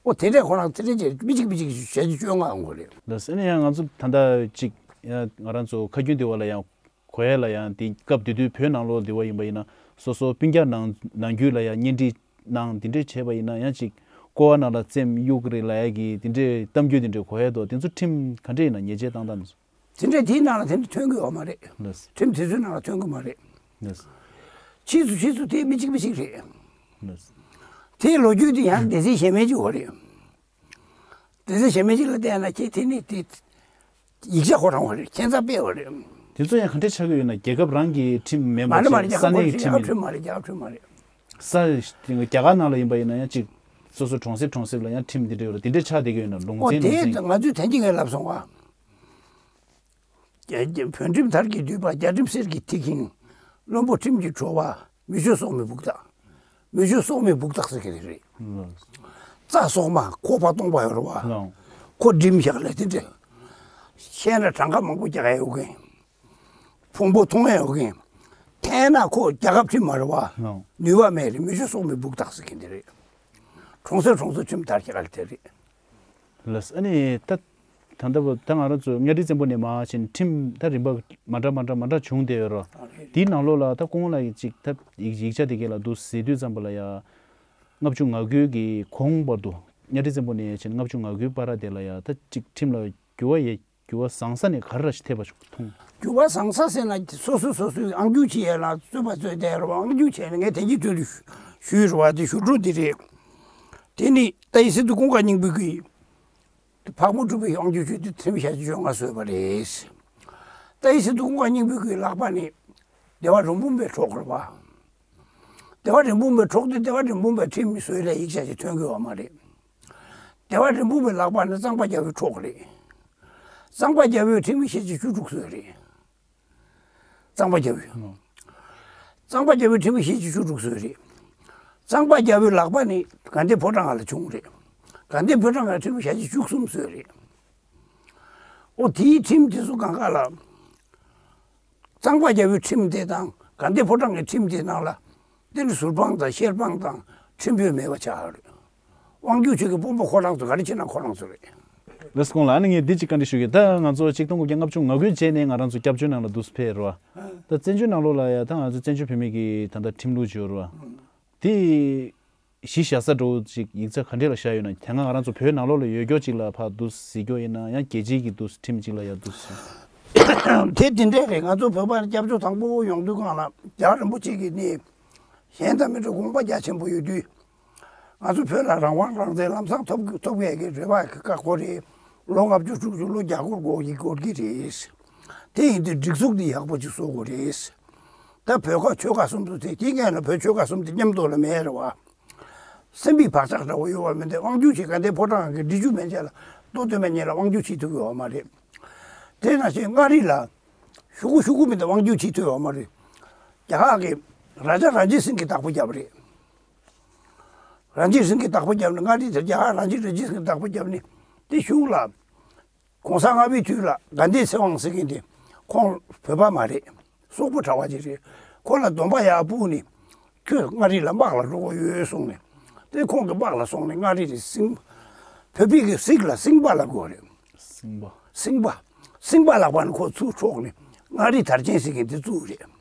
འོ་དེ་འདྲས་ཁོ་རང་དེ་འདྲས་ཀྱི་མི་གཅིག་མི་གཅིག་ཞལ་ཆད་བཅོ་ལྔ་འོང་གི་རེད། ལགས་སོ། ཨ་ནི་ཡང་ང་ཚོ་ད་ལྟ་ཅིག་ཡང་ང་རང་ཚོ་ཁ་རྒྱུན་དེ་བ་ལ་ཡང་གོ་ཡ་ལ་ཡང་དེ་སྐབས་དེ་དུས་བོད་ནང་ལོགས་དེ་བ་ཡིན་པ་ཡིན་ན་སོ་སོ་སྤུན་ཀྱག་ནང་ནང་རྒྱུད་ལ་ཡང་གཉེན་སྒྲིག་ནང་དེ་འདྲས་བྱས་པ་ཡིན་ན་ཡང་ཅིག་ཀོ་བ་ནང་ལ་བཙེམ་གཡུག་རེད་ལབ་ཡ་གི་དེ་འདྲས་གཏམ་རྒྱུད་དེ་འདྲས་གོ་ཡ་དོ། དེ་ཚོ་ཁྲིམས་ག་འདྲས་ཡིན་ན་ཉེས་ཆད་བཏང་སྟངས་དེ་ཚོ། དེ་འདྲས་དེའི་ནང་ལ་དེ་འདྲས་ཐོན་གི་ཡོད་མ་རེད། ལགས། ཁྲིམས་དེ་ཚོའི་ནང་ལ་ཐོན་གི་མ་རེད། ལགས། ཕྱིས་སུ་ཕྱིས་སུ་དེ་མི་གཅིག་མི་གཅིག་རེད། ལགས། དེའི་ལོ་རྒྱུས་དེ་ཡང་སྡེ་ཚན་གཞན་མའི་ཅིག་འོ་རེད། སྡེ་ཚན་གཞན་མའི་ཅིག་ལ་བལྟས་ན་ཁྱེད་དེ་ནི་དེ་ཡིག་ཆ་ཁོ་རང་འོ་རེད། ཁྱད་མཚར་དཔེ་འོ་རེད། དེ་ཚོ་ཡང་ག་འདྲས་ཆགས་ཀྱི་ཡོད་ན་རྒྱལ་ཁབ་རང་གི་ཁྲིམས་མིན་པ་མ་རེད་མ་རེད། ཅིག་རྒྱལ་ས་ཁབ་གནས་ཀྱི་ཁྲིམས་ཁྲིམས་རྒྱལ་ཁབ་ཡིན། ཁྲིམས་མ་རེད། རྒྱལ་ཁབ་ཁྲིམས་མ་རེད། ས་རྒྱ་གར་ནང་ལ་ཡིན་པ་ཡིན་ན་ཡང་ཅིག་སོ་སོ་གྲོང་གསེབ་གྲོང་གསེབ་ལ་ཡང་ཁྲིམས་འདི་འདྲས་ཡོད་རེད། དེ་འདྲས་ཆགས་བསྡད་ཀྱི་ཡོད་ན་ལུང་ཨོ་ཚན་དེ་ལུང་ཚན། ང་ཚོས་དན་གྱི་ངས་ལབ་སོང་བ། རྒྱ་རྒྱ་བོད་ཁྲིམས་དར་གྱིས་བསྡུས་པ། རྒྱ་ཁྲིམས་གསེར་གྱི་ཐིག་ཤིང་། བློན་པོ་ཁྲིམས་ཀྱི་བྲོ་བ། མི་ཆོས་སྲོག་མེད་སྦུག་དག་མི་ཆོས་སྲོག་མེད་སྦུག་དག་ཟེར་གྱི་རེད། རྩྭ་སྲོག་མ་ཁོ་པ་སྟོང་པ་ཡོད་རེད་བ། ལགས། ཁོ་འགྲིམ་བཞག་ལས་དེ་འདྲ། ཤེས་ན་གྲངས་ཀ་མང་པོ་རྒྱག་ཡ་ཡོད་མཁན། ཕུང་པོ་མཐོང་ཡ་ཡོད་མཁན། འཐེན་ན་ཁོ་རྒྱལ་ཁབ་ཁྲིམས་མ་རེད་བ། ལགས། ནུས་པ་མེད་རེད། མི་ཆོས་སྲོག་མེད་སྦུག་དག་ཟེར་གྱི་འདི་རེད། གྲོང་གསེབ་གྲོང་གསེབ་ཁྲིམས་དར་བཞག་ལས་དེ་རེད། ལགས། ཨ་ནི་ད་ད་ལྟ་བ་ད་ང་རང་ཚོ་གཉའ་ཁྲི་བཙན་པོ་ནས་མར་ཕྱིན་ཁྲིམས་ད་རིམ་པ་མ་འདྲ་མ་འདྲ་མ་འདྲ་བྱུང་བསྡད་ཡོད་རེད། ཨ་རེད། དེའི་ནང་ལོགས་ལ་ད་སྐུ་ངོ་ལགས་ཀྱིས་ཅིག་ད་ཡིག་ཡིག་ཆ་དེ་གས་ལ་འདུག་ཟེར་དུས་ཙམ་པ་ལ་ཡ། ལྔ་བཅུ་ང་དགུ་གི་གོང་བར་དུ་གཉའ་ཁྲི་བཙན་པོ་ནས་ཕྱིན་ལྔ་བཅུ་ང་དགུའི་བར་དེ་ལ་ཡ་ད་ཅིག་ཁྲིམས་ལ་འགྱུར་བ་ཡས་འགྱུར་བ་བཟང་ས་ནས་ག་རེ་ར་ཞིག་ཐེབས་པ་ཞིག་མཐོང་། འགྱུར་བ་བཟང་ས་ཟེར་ན་སོ་སོ་སོ་སོའི་ཨང་རྒྱུག་བྱེད་ཡས་ལ་རྩོད་པ་རྩོད་བསྡད་རེད་བ། ཨང་རྒྱུག་བྱས་ནས་ངས་དེ་གྱི་ཚོད་དུ་ཞུས་རེད་བ། དེ་ཞུ་སྒྲོ་འདི་རེད། དེ་ནི་ཏཱ་ཡི་སི་ཏུ་ཀུན་དགའ་སྙིང་པོ་གིས། འཕགས་པ་སྒྲུབ་པའི་དབང་ཕྱུག་ཆོས་དེ་ཁྲིམས་ཞལ་ཆད་བཅོ་ལྔ་བཟོས་པ་རེད། ཏཱ་ཡི་སི་ཏུ་ཀུན་དགའ་སྙིང་པོའི་ལག་པ་ནས་བདེ་བ་རིན་སྤུངས་པའི་གྲོགས་རེད་བ། བདེ་བ་རིན་སྤུངས་པའི་གྲོགས་དེ་བདེ་བ་རིན་སྤུངས་པའི་ཁྲིམས་བཟོས་ལས་ཡིག་ཆ་ཞིག་ཐོན་གི་ཡོད་མ་རེད། བདེ་བ་རིན་སྤུངས་པའི་ལག་པ་ནས་གཙང་པ་རྒྱལ་པོའི་གྲོགས་རེད། གཙང་པ་རྒྱལ་པོའི་ཁྲིམས་ཞལ་ཆད་བཅུ་དྲུག་བཟོས་རེད། གཙང་པ་རྒྱལ་པོས། གཙང་པ་རྒྱལ་པོའི་ཁྲིམས་ཞལ་ཆད་བཅུ་དྲུག་བཟོས་རེད། གཙང་པ་རྒྱལ་པོའི་ལག་པ་ནི་དགའ་ལྡན་ཕོ་བྲང་ལ་བྱུང་རེད། དགའ་ལྡན་ཕོ་བྲང་ལ་ཁྲིམས་ཞལ་ཆད་བཅུ་གསུམ་བཟོས་རེད། ཨོ་དེའི་ཁྲིམས་དེ་ཚོ་གང་ག་ལ། གཙང་པ་རྒྱལ་པོའི་ཁྲིམས་དེ་དང་དགའ་ལྡན་ཕོ་བྲང་གི་ཁྲིམས་དེ་ནང་ལ། དེ་ནི་ཟུར་དཔང་དང་བཤེར་དཔང་དང་ཁྲིམས་དཔོན་མེད་པ་ཆགས་རེད། དབང་སྒྱུར་ཆོས་ཀྱི་དཔོན་པོ་ཁོ་རང་ཚོ་ག་རེ་བྱེད་ན་ཁོ་རང་ཚོ་རེད། ལགས་སོ། ཁོང་ལ་ཨ་ནི་ངས་འདི་གཅིག་བཀའ་འདྲི་ཞུ་གི། ད་ང་ཚོ་ཆིག་སྟོང་དགུ་བརྒྱ་ལྔ་བཅུ་ང་དགུའི་རྗེས་ནས་ང་རང་ཚོ་སྐྱབས་བཅོལ་ནང་ལ་འདུག་སེ་ཕེབས་རེད་བ། ད་བཙན་བྱོལ་ནང་ལོགས་ལ་ཡ་ད་ང་ཚོ་བཙན་བྱོལ་བོད་མི་གི་ད་ལྟ་ཁྲིམས་ལུགས་ཅིག་ཡོད་རེད་བ། དེ་གཞི་བཞག་ས་འདྲ་བོ་ཅིག་ཡིག་ཆ་ག་འདྲས་ལ་བཞག་ཡོད་ན། དེ་སྔ་ང་རང་ཚོ་བོད་ནང་ལོགས་ལ་ཡོད་རྒྱུ་ཅིག་ལ་ཕར་འདུག་སེ་གཟིགས་རྒྱུ་ཡིན་ན་ཡང་རྒྱལ་སྤྱིའི་གི་འདུག་སེ་ཁྲིམས་ཅིག་ལ་ཡ་འདུག་སེ། དེ་དེ་འདྲས་རེད། ང་ཚོ་བོད་པར་སྐྱབས་བཅོལ་དང་པོ་ཡོང་དུས་སྒང་ལ་རྒྱལ་བ་རིན་པོ་ཆེ་གིས་ནི་གཞན་དང་མི་འདྲ་དགོངས་པ་རྒྱ་ཆེན་པོ་ཡོད་དུས། ང་ཚོ་བོད་ལ་རང་དབང་རང་བཙན་ལམ་སང་ཐོབ་ཐོབ་ཡས་ཀྱི་རེ་བ་ཁག་པོ་རེད། ལོ་ལྔ་བཅུ་དྲུག་ཅུ་ལོ་བརྒྱ་སྐོར་འགོར་གྱི་འགོར་གྱི་རེད། དེ་ཡིན་དུས་སྒྲིག་འཛུགས་འདི་ཡག་པོ་ཅིག་བཟོ་དགོས་རེད། ད་བོད་ཁ་ཆོལ་ཁ་གསུམ་དུ་དེ་དེ་སྔོན་ལ་བོད་ཆོལ་ཁ་གསུམ་དེ་མཉམ་དུ་ལ་མེད་རེད་བ། སེམས་པའི་བག་ཆགས་འདྲ་བོ་ཡོད་བ་མིན་ཏེ་དབང་སྒྱུར་བྱེད་ག་འདི་ཕོ་བྲང་གི་འབྲི་ཆུ་མན་ཆད་ལ་ལྟོ་སྟོན་མ་ཉེ་ལ་དབང་སྒྱུར་བྱེད་ཐུབ་ཡོད་བ་མ་རེད། དེ་ནང་བཞིན་མངའ་རིས་ལ་ ཤོག་གུ་ཤོག་གུ་མི་འདུག་དབང་སྒྱུར་བྱེད་ཐུབ་ཡོད་མ་རེད། རྒྱ་གར་གྱི་རཱ་ཇཱ་རན་ཇིད་སིང་གིས་བདག་པོ་བརྒྱབ་རེད། རན་ཇིད་སིང་གིས་བདག་པོ་བརྒྱབ་ནས་མངའ་རིས་དེར་རྒྱ་གར་རན་ཇིད་རན་ཇིད་སིང་གིས་བདག་པོ་བརྒྱབ་ནས་དེ་གཞུག་ལ། གོང་ས་ལྔ་པའི་དུས་ལ་དགའ་ལྡན་ཚེ་དབང་ཟེར་མཁན་དེ་ཁོང་བོད་པ་མ་རེད། སོག་པོ་གྲྭ་པ་ཅིག་རེད། ཁོ་ལ་སྡོམ་པ་ཡར་སྤུག་ནས་ཁྱོད་མངའ་རིས་ལ་དམག་ལ་འགྲོ་དགོས་ཡོད་གསུངས་ནས། དེ་ཁོང་གིས་དམག་ལ་སོང་ནས་མངའ་རིས་ལ་སིང་། བོད་པའི་གི་སིག་ལ་སིང་པ་ལབ་དགོས་རེད། སིང་པ། སིང་པ། སིང་པ་ལབ་པ་ནི་ཁོ་ཚུར་འཕྲོག་ནས་མངའ་རིས་དར་ཆེན་ཟེར་མཁན་དེ་བཙུགས་རེད།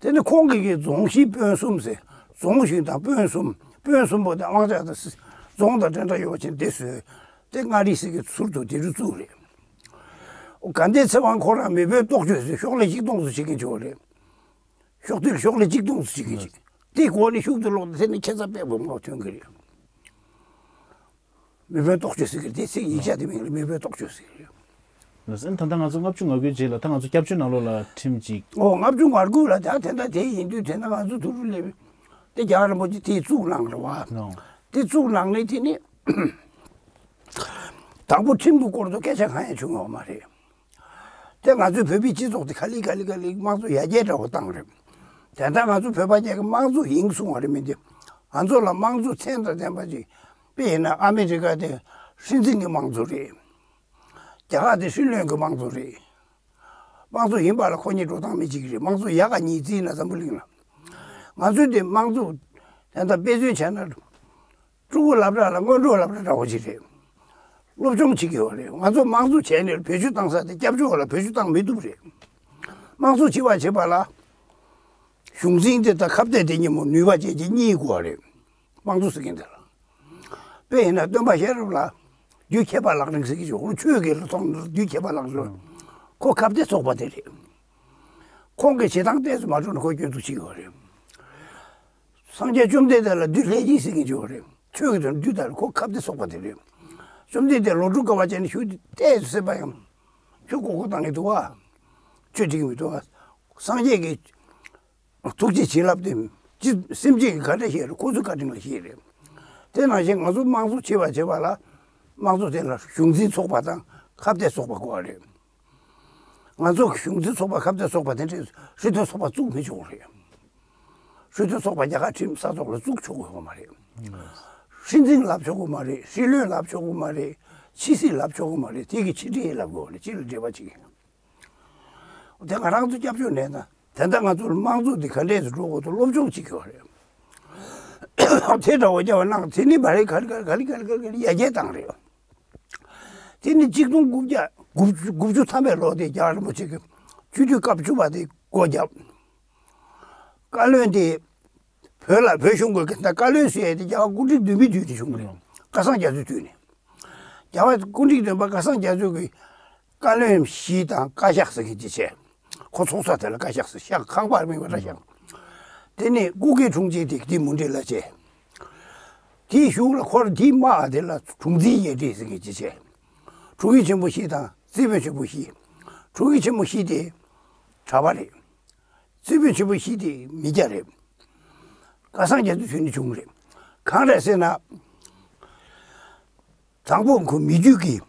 དེ་ནི་ཁོང་གིས་གི་རྫོང་གཞིས་དཔོན་གསུམ་ཟེར། རྫོང་གཞུང་དང་དཔོན་གསུམ། དཔོན་གསུམ་པོ་དེ་དབང་ཆ་དང་སྲིད། རྫོང་དང་འབྲེལ་འདྲ་ཡོད་པ་ཅན་དེ་བཟོས། དེ་མངའ་རིས་ཟེར་གི་ཟུར་དུ་དེ་རུ་བཙུགས་རེད། དགའ་ལྡན་ཚེ་དབང་ཁོ་རང་མི་བོད་རྟོག་དཔྱོད་ཟེར་ཤོག་ལྷེ་གཅིག་སྟོང་ཙམ་བྱེད་མཁན་ཅིག་ཡོད་རེད། ཤོག་དྲིལ་ཤོག་ལྷེ་གཅིག་སྟོང་ཙམ་བྱེད་མཁན་ཅིག་དེའི་སྒོ་ནས་ཤུགས་དེ་ལོག་སྟེ་དེ་ནི་ཁྱད་མཚར་དཔེ་མང་པོ་ཐོན་གི་རེད། མི་བོད་རྟོག་དཔྱོད་ཟེར་གི་རེད། དེ་ཚིག་ཡིག་ཆ་དེ་མིང་ལ་མི་བོད་རྟོག་དཔྱོད་ཟེར་གི་རེད། ལགས་སོ། ད་ལྟ་ང་ཚོ་ལྔ་བཅུ་ང་དགུའི་རྗེས་ལ་ད་ང་ཚོ་སྐྱབས་བཅོལ་ནང་ལོགས་ལ་ཁྲིམས་ཅིག་ཨོ་ལྔ་བཅུ་ང་དགུ་ལ་ད་དེ་འདྲ་དེ་ཡིན་དུས་དེ་འདྲ་ང་ཚོ་ཐུ་རུ་ལས་དེ་རྒྱ་གར་རིན་པོ་ཆེ་དེ་བཙུགས་གནང་རེད་བ། ནོ། དེ་བཙུགས་གནང་ནས་དེ་ནི་དང་པོ་ཁྲིམས་ཀྱི་སྐོར་དུ་སྐད་ཆ་གང་ཡང་བྱུང་ཡོད་མ་རེད། དེ་ང་ཚོའི་བོད་པའི་སྤྱི་ཚོགས་དེ་ག་ལེ་ག་ལེ་ག་ལེ་དམངས་གཙོ་ཡར་རྒྱས་འདྲ་བོ་བཏང་རེད། དེ་ལྟར་ང་ཚོ་བོད་པ་གཅིག་གི་དམངས་གཙོ་ཡིན་གསུང་བ་རེད་མི་འདི། ང་ཚོ་ལ་དམངས་གཙོ་མཚན་དང་ལྡན་པ་ཅིག་དཔེ་ཡིན་ན་ཨ་མི་རི་ཀ་དེ་སྲིད་འཛིན་གྱི་དམངས་གཙོ་རེད། རྒྱ་གར་དེ་སྲིད་བློན་གྱི་དམངས་གཙོ་རེད། དམངས་གཙོ་ཡིན་པ་ལ་ཁོ་གཉིས་འགྲོ་སྟངས་མི་གཅིག་རེད། དམངས་གཙོ་ཡག་ག་གཉིས་བརྩིས་ན་འཛམ་བུ་གླིང་ལ། ང་ཚོའི་དེ་དམངས་གཙོ་དེ་འདྲ་དཔེ་མཚོན་བྱས་ན། ཕྲུ་གུ་སློབ་གྲྭ་ལ་སྔོན་འགྲོ་སློབ་གྲྭ་འདྲ་བོ་ཅིག་རེད། སློབ་སྦྱོང་བྱེད་ཀྱི་ཡོད་རེད། ང་ཚོ་དམངས་གཙོ་བྱས་ནས་བེད་སྤྱོད་བཏང་ས་དེ་སྐྱབས་བཅོལ་བ་ལ་བེད་སྤྱོད་བཏང་མི་ཐུབ་རེད། དམངས་གཙོ་བྱེད་པ་བྱེད་པ་ལ། གཞུང་འཛིན་དེ་དང་ཁ་གཏད་དེ་གཉིས་མོ་ནུས་པ་ཅན་གྱི་གཉིས་དགོས་རེད། དམངས་གཙོ་ཟེར་མཁན་དེ་ལ། དཔེ་ཡིན་ན་སྟོན་པ་ཤེས་རབ་ལ། རྒྱུ་ཁྱད་པར་ལག་ལེན་ཟེར་གྱི་ཡོད། ཁོ་ཆོས་དགེ་ལ་སོང་ནས་རྒྱུ་ཁྱད་པར་ལག་ལེན། ཁོ་ཁ་གཏད་ཚོགས་པ་དེ་རེད། ཁོང་གི་བྱེད་སྟངས་ཏོག་ཙམ་མ་འགྲོ་ན་ཁོ་སྐྱོན་འཛུགས་བྱེད་ཀྱི་ཡོད་རེད། སངས་རྒྱས་བཅོམ་ལྡན་འདས་ལ་བདུད་ལྷས་བྱིན་ཟེར་མཁན་ཅིག་ཡོད་རེད། ཆོས་ཀྱི་དོན་བདུད་ལྟར་ཁོ་ཁ་གཏད་ཚོགས་པ་དེ་རེད། བཅོམ་ལྡན་འདས་ལོ་དྲུག་དཀའ་བ་སྤྱད་ནས་ཞུ་ཏོག་ཙམ་བསད་པ་ཡང་ཁྱོད་མགོ་སྐོར་བཏང་གི་འདུག་བ། ཆོས་འགྲིག་གི་མི་འདུག་བ། སངས་རྒྱས་ཀྱི་ཐུགས་རྗེ་བྱིན་རླབས་དེ་ཅི་སེམས་ཅན་གྱི་ག་འདྲ་ཤེས་རེད། ཁོ་ཚོའི་བཀའ་དྲིན་ལ་ཤེས་རེད། དེ་ནང་བཞིན་ང་ཚོ་དམངས་གཙོ་བྱེད་པ་བྱེད་པ་ལ་དམངས་གཙོ་དེ་ལ་གཞུང་འཛིན་ཚོགས་པ་དང་ཁ་གཏད་ཚོགས་པ་དགོས་པ་རེད། ང་ཚོ་གི་གཞུང་འཛིན་ཚོགས་པ་ཁ་གཏད་ཚོགས་པ་དེ་འདྲའི་སྲིད་དོན་ཚོགས་པ་བཙུགས་མི་ཆོག་རེད། སྲིད་དོན་ཚོགས་པ་རྒྱ་གར་ཁྲིམས་ས་ཐོག་ལ་བཙུགས་ཆོག་གི་ཡོད་མ་རེད། སྲིད་འཛིན་ལབ་ཆོག་གི་མ་རེད། སྲིད་བློན་ལབ་ཆོག་གི་མ་རེད། ཕྱི་སྲིད་ལབ་ཆོག་གི་མ་རེད། དེ་གི་ཕྱི་འབྲེལ་ལབ་དགོས་རེད། ཕྱི་ལ་འབྲེལ་བ་བྱེད་ཀྱི། དེ་ང་རང་ཚོ་སྐྱབས་བཅོལ་ནས་ན་དེ་འདྲ་ང་ཚོར་དམངས་གཙོ་འདི་ག་འདྲས་སུ་འགྲོ་དགོས་འདུག་སློབ་སྦྱོང་བྱེད་ཀྱི་ཡོད་རེད། དེ་འདྲ་བོ་རྒྱབ་པ་གནང་། དེ་ནི་བ་རེད། ག་རེ་ག་རེ་ཡར་རྒྱས་བཏང་རེད། དེ་ནི་གཅིག་སྟོང་དགུ་བརྒྱ་དགུ་བཅུ་དགུ་བཅུ་ཐམ་པའི་ལོ་དེ་རྒྱ་གར་རིན་པོ་ཆེ་གི་སྤྱི་འཐུས་སྐབས་བཅུ་པ་དེ་སྒོ་བརྒྱབ། བཀའ་བློན་དེ་བོད་ལ་བོད་གཞུང་གི་ད་བཀའ་བློན་ཟེར་ཡས་དེ་རྒྱ་གར་སྐུ་ཕྲེང་བདུན་པའི་དུས་དེ་བྱུང་རེད། སྐལ་བཟང་རྒྱ་མཚོའི་དུས་ནས། རྒྱ་གར་སྐུ་ཕྲེང་བདུན་པ་སྐལ་བཟང་རྒྱ་མཚོ་གི་བཀའ་བློན་བཞི་དང་བཀའ་ཤག་ཟེར་མཁན་ཅིག་བྱས། ཁོ་ཚོགས་ས་དེ་ལ་བཀའ་ཤག་ཟེར། ཤག་ཁང་པར་དམིགས་པ་འདྲ་ཤག་དེ་ནས་སྐུ་སྒེར་དྲུང་ཆེ་དེ་དེ་མུ་འབྲེལ་ལ་བྱས། དེའི་གཞུག་ལ་ཁོར་དེའི་དམག་དེ་ལ་དྲུང་འཛིན་གཉེར་སྒྲིག་ཟེར་མཁན་ཅིག་བྱས། དྲུང་ཡིག་ཆེན་པོ་བཞི་དང་རྩིས་དཔོན་ཆེན་པོ་བཞི། དྲུང་ཡིག་ཆེན་པོ་བཞི་དེ་གྲྭ་པ་རེད། རྩིས་དཔོན་ཆེན་པོ་བཞི་དེ་མི་སྐྱ་རེད། སྐལ་བཟང་རྒྱ་མཚོའི་དུས་ནས་བྱུང་རེད། གང་རེད་ཟེར་ན། དང་པོ་ཁོ་མི་རྒྱུད་ཀྱི།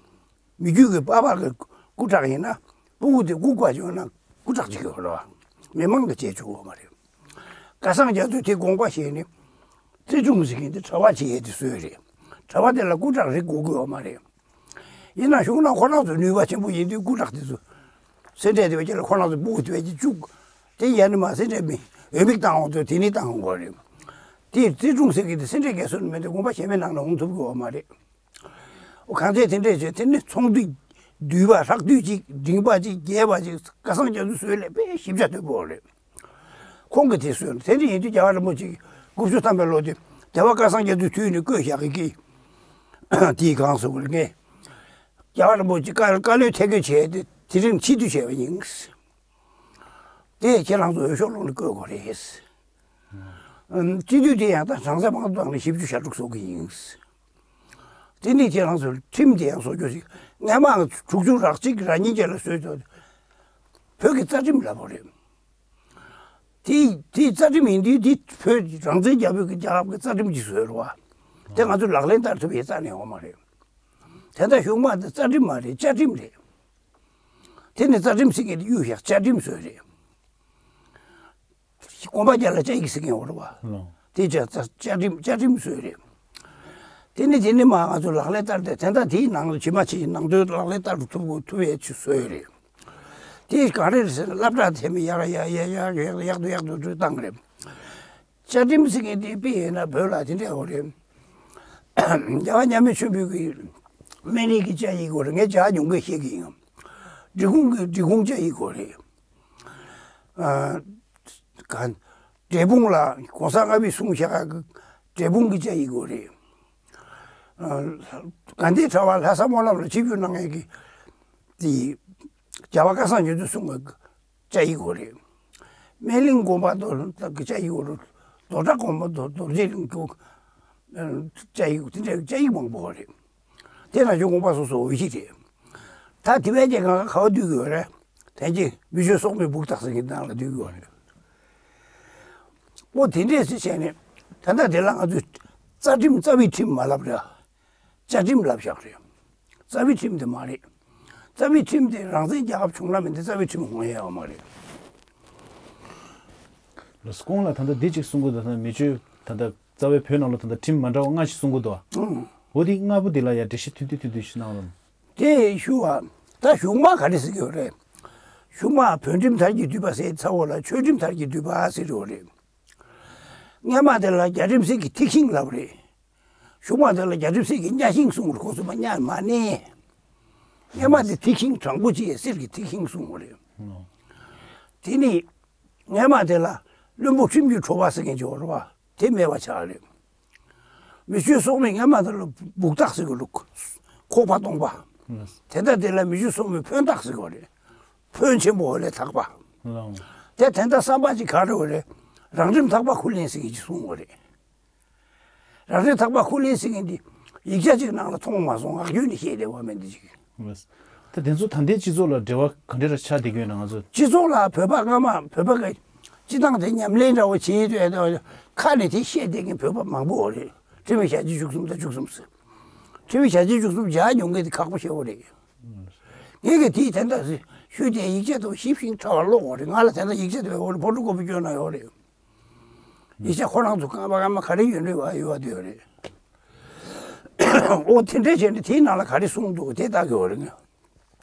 མི་རྒྱུད་ཀྱི་པ་ཕ་གི་སྐུ་དྲག་ཡིན་ན། སྤུ་གུ་དེ་སྐུ་དགའ་བྱུང་ན་སྐུ་དྲག་ཅིག་ཡོད་རེད་བ། མི་མང་གིས་བྱས་ཆོག་གི་མ་རེད། སྐལ་བཟང་རྒྱ་མཚོས་དེ་དགོངས་པ་བཞེས་ནས། རྩིས་དྲུང་ཟེར་མཁན་དེ་གྲྭ་པ་ཅིག་ཡས་དེ་བཟོས་རེད། གྲྭ་པ་དེ་ལ་སྐུ་དྲག་རེ་དགོས་ཀྱི་ཡོད་མ་རེད། ཡིན་ན་གཞུང་ནང་ཁོ་རང་ཚོ་ནུས་པ་ཆེན་པོ་ཡིན་དུས་སྐུ་དྲག་དེ་ཚོ་སེ་འབྲས་དེ་བས་ཀྱི་ལ་ཁོ་རང་ཚོ་སྤུ་གུ་དེ་བས་ཀྱི་བཅུག་དེ་ཡན་ནི་མ་སེ་འབྲས་མི་འོས་མིག་བཏང་འོང་དུས་དེ་ནི་བཏང་འོང་གི་རེད། དེ་རྩིས་དྲུང་ཟེར་གི་དེ་སེ་འབྲས་དགེ་སོར་མེད་དེ་དགོངས་པ་བཞེས་མེད་ནང་ལ་འོང་ཐུབ་ཀྱི་ཡོད་མ་རེད། ཨོ་གང་ཚེ་དེ་འདྲས་བྱས་དེ་ནི་ཚོང་འདུས་འདུས་པ་ཧྲག་འདུས་ཅིག་འབྲིང་པ་ཅིག་རྒྱས་པ་ཅིག་སྐལ་བཟང་རྒྱ་མཚོས་བཟོས་ལས་དཔེ་ཞིབ་ཆ་དོད་པོ་རེད། ཁོང་གིས་དེ་གསུངས། དེ་འདྲ་ཡིན་དུས་རྒྱལ་བ་རིན་པོ་ཆེ་གིས་དགུ་བཅུ་ཐམ་པའི་ལོ་དེ་རྒྱལ་བ་སྐལ་བཟང་རྒྱ་མཚོའི་དུས་ནས་བསྐོས་བཞག་གི་གི། དེའི་གང་ཟེར་དགོས་རེད། ངས་རྒྱལ་བ་རིན་པོ་ཆེ་བཀའ་བཀའ་བློན་ཐད་བསྐོས་བྱས་ཏེ་དེ་རིང་ཕྱིར་བསྡུ་བྱས་པ་ཡིན། དེ་ཁྱེད་རང་ཚོ་འོས་ཤོག་སློག་ནས་བསྐོས་དགོས་རེད། སྤྱི་འཐུས་དེ་ཡང་ད་གྲངས་ཚད་མང་དུ་བཏང་ནས་བཞི་བཅུ་ཞེ་དྲུག་བཟོ་གི་ཡིན། དེ་ནས་ཁྱེད་རང་ཚོས་ཁྲིམས་དེ་ཡང་བཟོ་རྒྱུ་ཞིག་སྔས་མ་དྲུག་ཅུ་རེ་གཅིག་རེ་གཉིས་བརྒྱད་ལ་བཟོས་ཏེ། བོད་ཀྱི་རྩ་ཁྲིམས་ལབ་པ་རེད། དེ་དེ་རྩ་ཁྲིམས་ཡིན་དུས་དེ་བོད་རང་བཙན་རྒྱལ་པོའི་གི་རྒྱལ་ཁབ་ཀྱི་རྩ་ཁྲིམས་ཀྱི་བཟོས་རེད་བ། དེ་ང་ཚོས་ལག་ལེན་བསྟར་ཐུབ་ཡས་རྩ་ནས་ཡོད་མ་རེད། དེ་ལྟར་གཞུང་དམངས་དེ་རྩ་ཁྲིམས་མ་རེད། བཅའ་ཁྲིམས་རེད། དེ་ནས་རྩ་ཁྲིམས་ཟེར་མཁན་དེ་གཡུག་བཞག་བཅའ་ཁྲིམས་བཟོས་རེད། དགོན་པ་རྒྱ་ལ་བཅའ་ཡིག་ཟེར་མཁན་ཡོད་རེད་བ། ལོ། དེ་བཅའ་བཅའ་ཁྲིམས་བཅའ་ཁྲིམས་བཟོས་རེད། དེ་ནས་དེ་ནས་མ་ང་ཚོ་ལག་ལེན་བསྟར་ཏེ་དེ་འདྲ་དེའི་ནང་ལ་ཇི་མ་ཇི་བཞིན་ནང་དོན་ལག་ལེན་བསྟར་ཐུབ་དགོས་ཐུབ་ཡས་ཆུ་བཟོས་རེད། དེ་ག་རེ་རེད་ཟེར་ན་སློབ་གྲྭ་དེ་མི་ཡག་ཡག་ཡག་ཡག་ཡག་ཏུ་ཡག་ཏུ་ཏུ་བཏང་རེད། བཅའ་ཁྲིམས་ཟེར་མཁན་དེ་དཔེ་ཡོད་ན་བོད་ལ་དེ་འདྲ་ཡོད་རེད། རྒྱལ་བ་མཉམ་མེད་ཆོས་འཕེལ་གྱི་སྨན་རིའི་གི་བཅའ་ཡིག་ཡོད་རེད། ངས་ཇ་ཉུང་གི་ཤེས་ཀྱི་ཡིན། འབྲི་གུང་གི་འབྲི་གུང་བཅའ་ཡིག་ཡོད་རེད། ཨ། ག་འབྲས་སྤུངས་ལ་གོང་ས་ལྔ་པའི་གསུང་བཤད་གི་འབྲས་སྤུངས་ཀྱི་བཅའ་ཡིག་ཡོད་རེད། ཨ། དགའ་ལྡན་གྲྭ་བ་ལྷ་ས་སྨོན་ལམ་ལ་ཆིབས་བསྒྱུར་གནང་མཁན་གྱི་དེ་རྒྱལ་བ་སྐལ་བཟང་མཆོག་ཏུ་གསུང་གི་བཅའ་ཡིག་ཡོད་རེད། སྨན་གླིང་དགོན་པ་དང་གི་བཅའ་ཡིག་ཡོད་རེད། རྡོ་གྲགས་དགོན་པ་དང་རྡོ་རྗེ་གླིང་གི་བཅའ་ཡིག་དེ་འདྲའི་བཅའ་ཡིག་མང་པོ་ཡོད་རེད། དེ་ནང་བཞིན་དགོངས་པ་སོ་སོ་འོས་གཞི་རེད། ད་དེ་བས་ཀྱང་གང་ག་ག་བ་བསྡུས་ཀྱི་ཡོད་རེད། དེང་གི་མི་ཆོས་སྲོག་མེད་སྦུག་སྟག་ཟེར་གྱི་ནང་ལ་བསྡུས་ཀྱི་ཡོད་རེད། ཨོ་དེ་འདྲས་སེ་བྱས་ནས་ད་ལྟ་དེ་ལ་ང་ཚོས་རྩ་ཁྲིམས་རྩ་བའི་ཁྲིམས་མ་ལབ་ར། བཅའ་ཁྲིམས་ལབ་བཞག་རེད། རྩ་བའི་ཁྲིམས་དེ་མ་རེད། རྩ་བའི་ཁྲིམས་དེ་རང་བཙན་རྒྱལ་ཁབ་བྱུང་ན་མིན་ཏེ་རྩ་བའི་ཁྲིམས་ཧོང་ཡ་ཡོད་མ་རེད། ལགས་སོ། ཁོང་ལ་ད་ལྟ་འདི་གཅིག་གསུང་གི་འདུག་ད་མི་ཆོས་ད་ལྟ་རྩ་བའི་བོད་ནང་ལ་ད་ལྟ་ཁྲིམས་མ་འདྲ་བ་ལྔ་ཞིག་གསུང་གི་འདུག་ཨང་། འོ་དེ་ལྔ་པོ་དེ་ལ་ཡ་འགྲེལ་བཤད་ཐུང་ཐུང་ཐུང་ཐུང་ཞིག་གནང་རོགས། དེ་ཞུ་བ། ད་གཞུང་དམངས་ག་རེ་ཟེར་གྱི་ཡོད་རེད། གཞུང་དམངས་བོད་ཁྲིམས་མཐར་གྱིས་བསྡུས་པ་ཟེར་ཚ་བོ་ལ་ཆོས་ཁྲིམས་མཐར་གྱིས་བསྡུས་པ་ཟེར་ཡོད་རེད། སྔས་མ་དེ་ལ་རྒྱལ་ཁྲིམས་ཟེར་གྱི་ཐིག་ཤིང་ལབ་རེད། གཞུང་དམངས་དེ་ལ་རྒྱལ་ཁྲིམས་ཟེར་གྱི་གཉའ་ཤིང་གསུང་རེད། ཁོ་ཚོ་མ་གཉའ་མ་ནས། སྔས་མ་དེ་ཐིག་ཤིང་དྲང་པོ་ཅིག་གསེར་གྱི་ཐིག་ཤིང་གསུང་བ་རེད། དེ་ནི་སྔས་མ་དེ་ལ་བློན་པོ་ཁྲིམས་ཀྱི་ཁྲོ་བ་ཟེར་མཁན་ཅིག་ཡོད་རེད་བ། དེ་མེད་པ་ཆགས་རེད། མི་ཆོས་སྲོག་མེད་སྔས་མ་དེ་ལ་སྦུག་སྟག་ཟེར་གི་འདུག་ཁོག་པ་སྟོང་པ། དེ་ལྟར་དེ་ལ་མི་ཆོས་སྲོག་མེད་ཕོན་སྟག་ཟེར་གི་རེད། ཕོན་ཆེན་པོ་འོ་ལས་ཐག་པ། ལགས། དེ་དེ་ལྟར་བསམ་པ་ཅིག་ག་རེ་ཡོད་རེད། རང་ཁྲིམས་ཐག་པ་ཁུར་ལེན་ཟེར་མཁན་ཅིག་གསུང་བ་རེད། རང་ཁྲིམས་ཐག་པ་ཁུར་ལེན་ཟེར་མཁན་འདི་ཡིག་ཆ་ཅིག་ནང་ལ་མཐོང་མ་སོང་། ངག་རྒྱུན་ནས་བཤད་བསྡད་པ་མིན་འདི་ཅིག་ལགས། ད་དེ་ཚོ་ད་ལྟའི་སྤྱི་ཚོགས་ལ་འབྲེལ་བ་ག་འདྲ་ར་ཆགས་བསྡད་ཀྱི་ཡོད་ན། ང་ཚོ་སྤྱི་ཚོགས་ལ་བོད་པ་སྔ་མ་བོད་པ་གི་སྤྱི་བཏང་དེ་ཉམས་ལེན་འདྲ་བོ་བྱེད་དུས་ཁ་ནས་དེ་བཤད་བསྡད་མཁན་བོད་པ་མང་པོ་ཡོད་རེད། ཁྲིམས་ཞལ་ལྕེ་བཅུ་གསུམ་དང་བཅུ་གསུམ་ཟེར། ཁྲིམས་ཞལ་ལྕེ་བཅུ་གསུམ་ཇ་ཉུང་མཁན་དེ་ཁག་པོ་ཞེ་པོ་རེད། ངས་གི་དེའི་དེ་འདྲ་ཞུས་ཏེ་ཡིག་ཆ་དེ་ཞིབ་ཞིང་ཕྲ་བ་ཀློག་དགོས་རེད། ང་ལ་དེ་འདྲ་ཡིག་ཆ་དེ་བས་འོ་རེད། ཕོ་ཊོ་ཀོ་པི་སྐྱོན་ན་ཡོད་རེད། ཡིག་ཆ་ཁོ་རང་ཚོ་རྐང་པ་རྐང་པ་ག་རེ་ཡོད་འདྲ་བ་ཡོད་བ་དེ་ཡོད་རེད། ཨོ་དེ་འདྲ་བྱས་ནས་དེའི་ནང་ལ་ག་རེ་གསུངས་འདུག་དེ་ལྟ་གི་ཡོད་རེད། ང་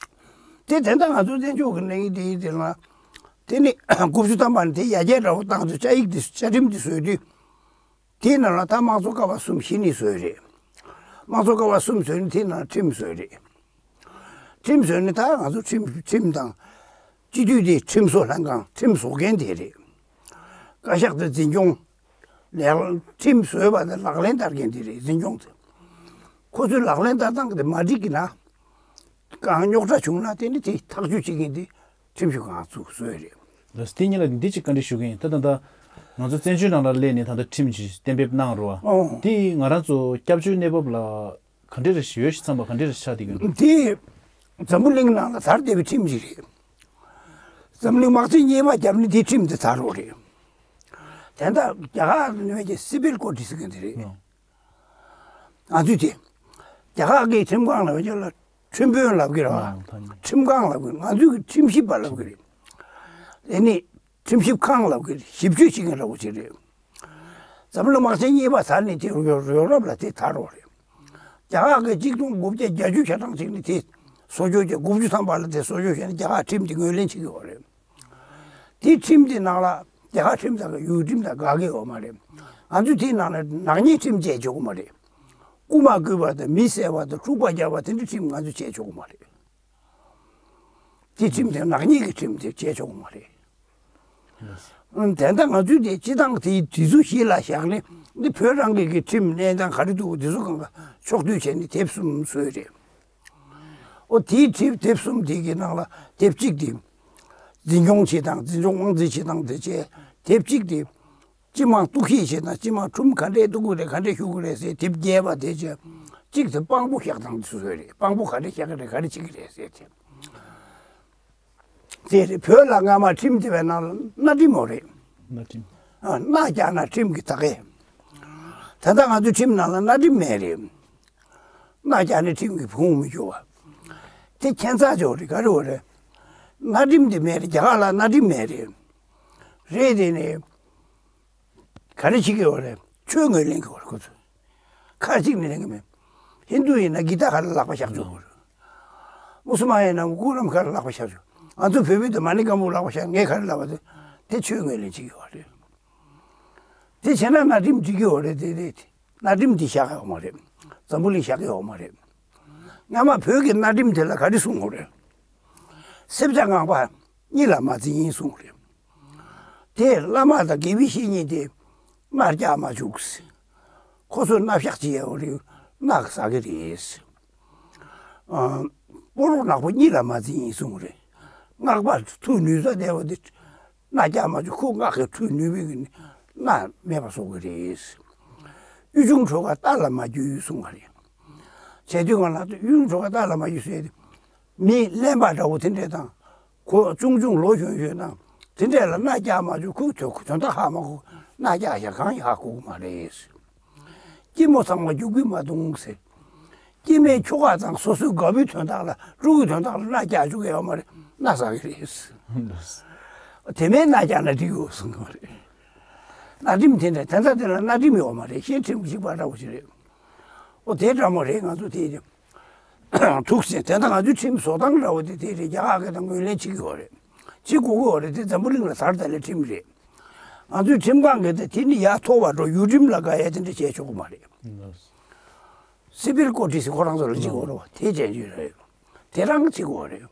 དེ་དེ་འདྲ་ང་ཚོ་བཙན་བྱོལ་གི་གནས་ཀྱི་དེའི་དེ་ལ་དེ་ནི་དགུ་བཅུ་ཐམ་པ་ནས་དེ་ཡར་རྒྱས་འདྲ་བོ་བཏང་ཚུལ་བཅའ་ཡིག་དེ་བཅའ་ཁྲིམས་དེ་བཟོས་དུས། དེའི་ནང་ལ་ད་དམངས་གཙོ་ཀ་བ་གསུམ་གཞི་ནས་བཟོས་རེད། དམངས་གཙོ་ཀ་བ་གསུམ་བཟོས་ནས་དེའི་ནང་ཁྲིམས་བཟོས་རེད། ཁྲིམས་བཟོས་ནས་ད་ང་ཚོ་ཁྲིམས་ཁྲིམས་དང་། སྤྱི་འཐུས་དེ་ཁྲིམས་བཟོ་ལྷན་ཁང་ཁྲིམས་བཟོ་མཁན་དེ་རེད། བཀའ་ཤག་དེ་འཛིན་སྐྱོང་། ལས་ཁྲིམས་བཟོས་པ་དང་ལག་ལེན་བསྟར་མཁན་དེ་རེད། འཛིན་སྐྱོང་དེ། ཁོ་ཚོས་ལག་ལེན་བསྟར་སྟངས་དེ་མ་འགྲིག་གི་ན། གང་རྙོག་དྲ་བྱུང་ན་དེ་ནི་དེ་ཐག་གཅོད་བྱེད་མཁན་དེ་ཁྲིམས་ཞིབ་ཁང་ཚུགས་བཟོས་རེད། ལགས་སོ། དེ་གཉིས་ལ་འདི་གཅིག་བཀའ་འདྲི་ཞུ་གི་ཡིན། ད་ད་ད་ང་ཚོ་བཙན་བྱོལ་ནང་ལ་སླེབས་ནས་ད་ལྟ་ཁྲིམས་ཀྱི་གཏན་འབེབས་གནང་རོགས། ཨོ། དེ་ང་རང་ཚོ་སྐྱབས་བཅོལ་གནས་བབ་ལ་ག་འདྲ་རེ་ཞིག་ཡོད་ཞིག་བསམ་པ་ག་འདྲ་རེ་ཆགས་བསྡད་ཀྱི་ཡོད། དེ་འཛམ་བུ་གླིང་ནང་ལ་དར་བསྡད་པའི་ཁྲིམས་ཅིག་རེད། འཛམ་གླིང་དམག་ཆེན་གཉིས་པ་བརྒྱབ་ནས་དེ་ཁྲིམས་དེ་དར་རོགས་རེད། དེ་འདྲ་རྒྱ་གར་ནུས་ཀྱི་སི་བིལ་ཀོ་ཌི་ཟེར་མཁན་དེ་རེད། ཨོ། ང་ཚོས་དེ་རྒྱ་གར་གྱི་ཁྲིམས་ཁང་ལ་བྱས་ལ་ཁྲིམས་དཔོན་ལབ་ཀྱི་རེད་བ། ཨ་ད་ནི། ཁྲིམས་ཁང་ལབ་ཀྱི་རེད། ང་ཚོས་ཀྱི་ཁྲིམས་ཞིབ་པ་ལབ་ཀྱི་རེད། དེ་ནི་ཁྲིམས་ཞིབ་ཁང་ལབ་ཀྱི་རེད། ཞིབ་དཔྱོད་བྱེད་མཁན་འདྲ་བོ་ཅིག་རེད། འཛམ་གླིང་དམག་ཆེན་གཉིས་པ་ཚར་ནས་དེ་ཡོ་ཡོ་རོབ་ལ་དེ་དར་རོགས་རེད། རྒྱ་གར་གྱི་གཅིག་སྟོང་དགུ་བརྒྱ་བརྒྱད་ཅུ་ཞེ་གྲངས་ཅིག་ནི་དེ་གསོ་སྐྱོང་བྱས། དགུ་བཅུ་ཐམ་པ་ལ་དེ་གསོ་སྐྱོང་བྱས་ནས་རྒྱ་གར་ཁྲིམས་དེ་ངོས་ལེན་བྱེད་ཀྱི་ཡོད་རེད། དེའི་ཁྲིམས་དེ་ནང་ལ་རྒྱ་གར་ཁྲིམས་དང་ཡུལ་ཁྲིམས་དང་དགག་གི་ཡོད་མ་རེད། ང་ཚོས་དེའི་ནང་ལ་ནག་ཉེས་ཁྲིམས་བཅས་ཆོག་གི་མ་རེད། རྐུ་མ་རྐུས་པ་དང་མི་བསད་པ་དང་འཁྲུག་པ་རྒྱག་པ་དེ་འདྲའི་ཁྲིམས་ང་ཚོས་བཅས་ཆོག་གི་མ་རེད། དེ་ཁྲིམས་དེ་ནག་ཉེས་ཀྱི་ཁྲིམས་དེ་བཅས་ཆོག་གི་མ་རེད། ཨང་། དེ་ལྟར་ང་ཚོས་དེ་སྤྱི་བཏང་དེའི་དེ་ཚོ་གཞི་ལ་བཞག་ནས་འདི་བོད་རང་གི་གི་ཁྲིམས་གནས་སྟངས་ག་རེ་འདུག་དེ་ཚོ་གང་ག་ཕྱོགས་བསྡུས་བྱས་ནས་དེབ་གསུམ་བཟོས་རེད། ཨོ་དེའི་དེབ་དེབ་གསུམ་དེ་གི་ནང་ལ་དེབ་གཅིག་དེ་འཛིན་སྐྱོང་བྱེད་སྟངས། འཛིན་སྐྱོང་དབང་འཛིན་བྱེད་སྟངས་དེ་བྱས། དེབ་གཅིག་དེ་སྤྱི་དམངས་གཏུག་བཤེར་བྱེད་སྟངས། སྤྱི་དམངས་ཁྲིམས་ག་འདྲས་གཏུག་གི་རེད། ག་འདྲས་ཞུ་གི་རེད་ཟེར། དེབ་བརྒྱད་པ་དེ་བྱས། གཅིག་དེ་དཔང་པོ་བཞག་སྟངས་དེ་ཚོ་རེད། དཔང་པོ་ག་འདྲས་བཞག་གི་རེད། ག་རེ་བྱེད་ཀྱི་རེད་ཟེར་དེ། དེ་རེད། བོད་ལ་སྔ་མ་ཁྲིམས་དེ་བའི་ནང་ལ་གནའ་ཁྲིམས་ཡོད་རེད། གནའ་ཁྲིམས། ཨ། གནའ་རྒྱ་ནག་ཁྲིམས་ཀྱི་ད་གས། ད་ལྟ་ང་ཚོའི་ཁྲིམས་ནང་ལ་གནའ་ཁྲིམས་མེད་རེད། གནའ་རྒྱ་ནག་ཁྲིམས་ཀྱི་ཁུངས་མི་འཁྱོལ་བ། དེ་ཁྱད་མཚར་ཅིག་ཡོད་རེད། ག་རེ་ཡོད་རེད། གནའ་ཁྲིམས་དེ་མེད་རེད། རྒྱ་གར་ལ་གནའ་ཁྲིམས་མེད་རེད། རེད་དེ་ནས་ག་རེ་བྱེད་ཀྱི་ཡོད་རེད། ཆོས་ངོས་ལེན་གྱི་ཡོད་རེད་ཁོ་ཚོས། ཁ་གཅིག་ནས་ལེན་གྱི་མེད། ཧིན་དུ་ཡིན་ན་གི་ཏཱ་ག་རེ་ལག་པ་བཞག་ཆོག་གི་རེད། མུ་སུལ་མན་ཡིན་ན་ཀུ་རམ་ག་རེ་ལག་པ་བཞག་ཆོག་ང་ཚོ་བོད་པའི་དུ་མ་ཎི་བཀའ་འབུམ་ལག་པ་བཞག་ངས་ག་རེ་ལབ་པ་དེ་དེ་ཆོས་ངོས་ལེན་བྱེད་ཀྱི་ཡོད་རེད། དེ་བྱས་ན་གནའ་ཁྲིམས་འགྲིག་གི་ཡོད་རེད་དེ་དེ། གནའ་ཁྲིམས་འདི་བཞག་ཡོད་མ་རེད། འཛམ་བུ་གླིང་བཞག་གི་ཡོད་མ་རེད། སྔ་མ་བོད་ཀྱི་གནའ་ཁྲིམས་དེ་ལ་ག་རེ་གསུངས་ཡོད་རེད། སེར་སྐྱ་ངང་པ་གཉིད་ལ་མ་འཛིན་གསུངས་རེད། དེ་བླ་མ་དང་དགེ་བའི་བཤེས་གཉེན་དེ་མནའ་བསྐྱལ་མ་བཅུག་ཁོ་ཚོ་མནའ་བཤགས་བྱེད་ཡོད་རེད། མནའ་ཟ་གི་རེད། ཨ། སྤོ་རོག་ནག་པོ་གཉིད་ལ་མ་འཛིན་གསུངས་རེད། སྔགས་པ་ཐུགས་ནུས་ས་བསྡད་པ་དེ། མནའ་བསྐྱལ་མ་བཅུག་ཁོ་སྔགས་ཀྱི་ཁྲུས་ནུས་པའི་གི་མནའ་མེད་པ་བཟོ་གི་རེད། གཡུ་ཆུང་ཁྲོ་ག་རྟ་ལ་མ་རྒྱུས་གསུང་བ་རེད། བྱས་དུས་གང་ལ་གཡུ་ཆུང་ཁྲོ་ག་རྟ་ལ་མ་རྒྱུས་ཟེར་ཏེ། མི་གླེན་པ་འདྲ་བོ་དེ་འདྲས་དང་། གོ་ཆུང་ཆུང་ལོ་གཞོན་གཞོན་དང་དེ་འདྲས་ལ་མནའ་བསྐྱལ་མ་བཅུག་ཁོ་དོན་དོན་དག་ཧ་མ་གོ། མནའ་བསྐྱལ་ཡ་གང་ཡང་ཧ་གོ་གི་མ་རེད། སྐྱི་མོ་ཚང་མ་རྒྱུག་གི་མ་འདུག་ཟེར། སྐྱེ་དམན་ཁྱོ་ག་ཚང་སོ་སོའི་དགའ་བོའི་དོན་དག་ལ་ཕྲུ་གུའི་དོན་དག་ལ་མནའ་བསྐྱལ་བཅུག་གི་ཡོད་མ་རེད། མནའ་ཟ་གི་རེད། དེ་མིན་མནའ་བསྐྱལ་ན་འགྲིག་ཡོད་གསུང་གི་མ་རེད། གནའ་ཁྲིམས་དེ་འདྲ་དེ་འདྲ་དེ་ལ་གནའ་ཁྲིམས་ཡོད་མ་རེད། གཞན་ཁྲིམས་གཅིག་པ་འདྲ་བོ་ཞིག་རེད། ཨོ་དེ་འདྲ་མོ་རེད། ང་ཚོ་དེ་ཐུགས་ཟིན་དེ་འདྲ་ང་ཚོའི་ཁྲིམས་བཟོ་སྟངས་འདྲ་བོ་དེ་དེ་རེད། རྒྱ་གར་གྱི་དང་ངོས་ལེན་བྱེད་ཀྱི་ཡོད་རེད། བྱེད་དགོས་ཀྱི་ཡོད་རེད། དེ་འཛམ་བུ་གླིང་ལ་དར་དར་ལས་ཁྲིམས་རེད། ང་ཚོའི་ཁྲིམས་ཁང་གི་དེ་དེ་ནི་ཡར་མཐོ་བ་འགྲོ་ཡུལ་ཁྲིམས་ལ་དགའ་ཡ་དེ་འདྲ་བྱས་ཆོག་གི་མ་རེད། སི་བིལ་ཀོ་ཌི་ཟེར་ཁོ་རང་ཚོ་ལ་གཅིག་འོ་རོ་དེ་ཅན་ཅུ་རེད། དེ་རང་གཅིག་འོ་རེད།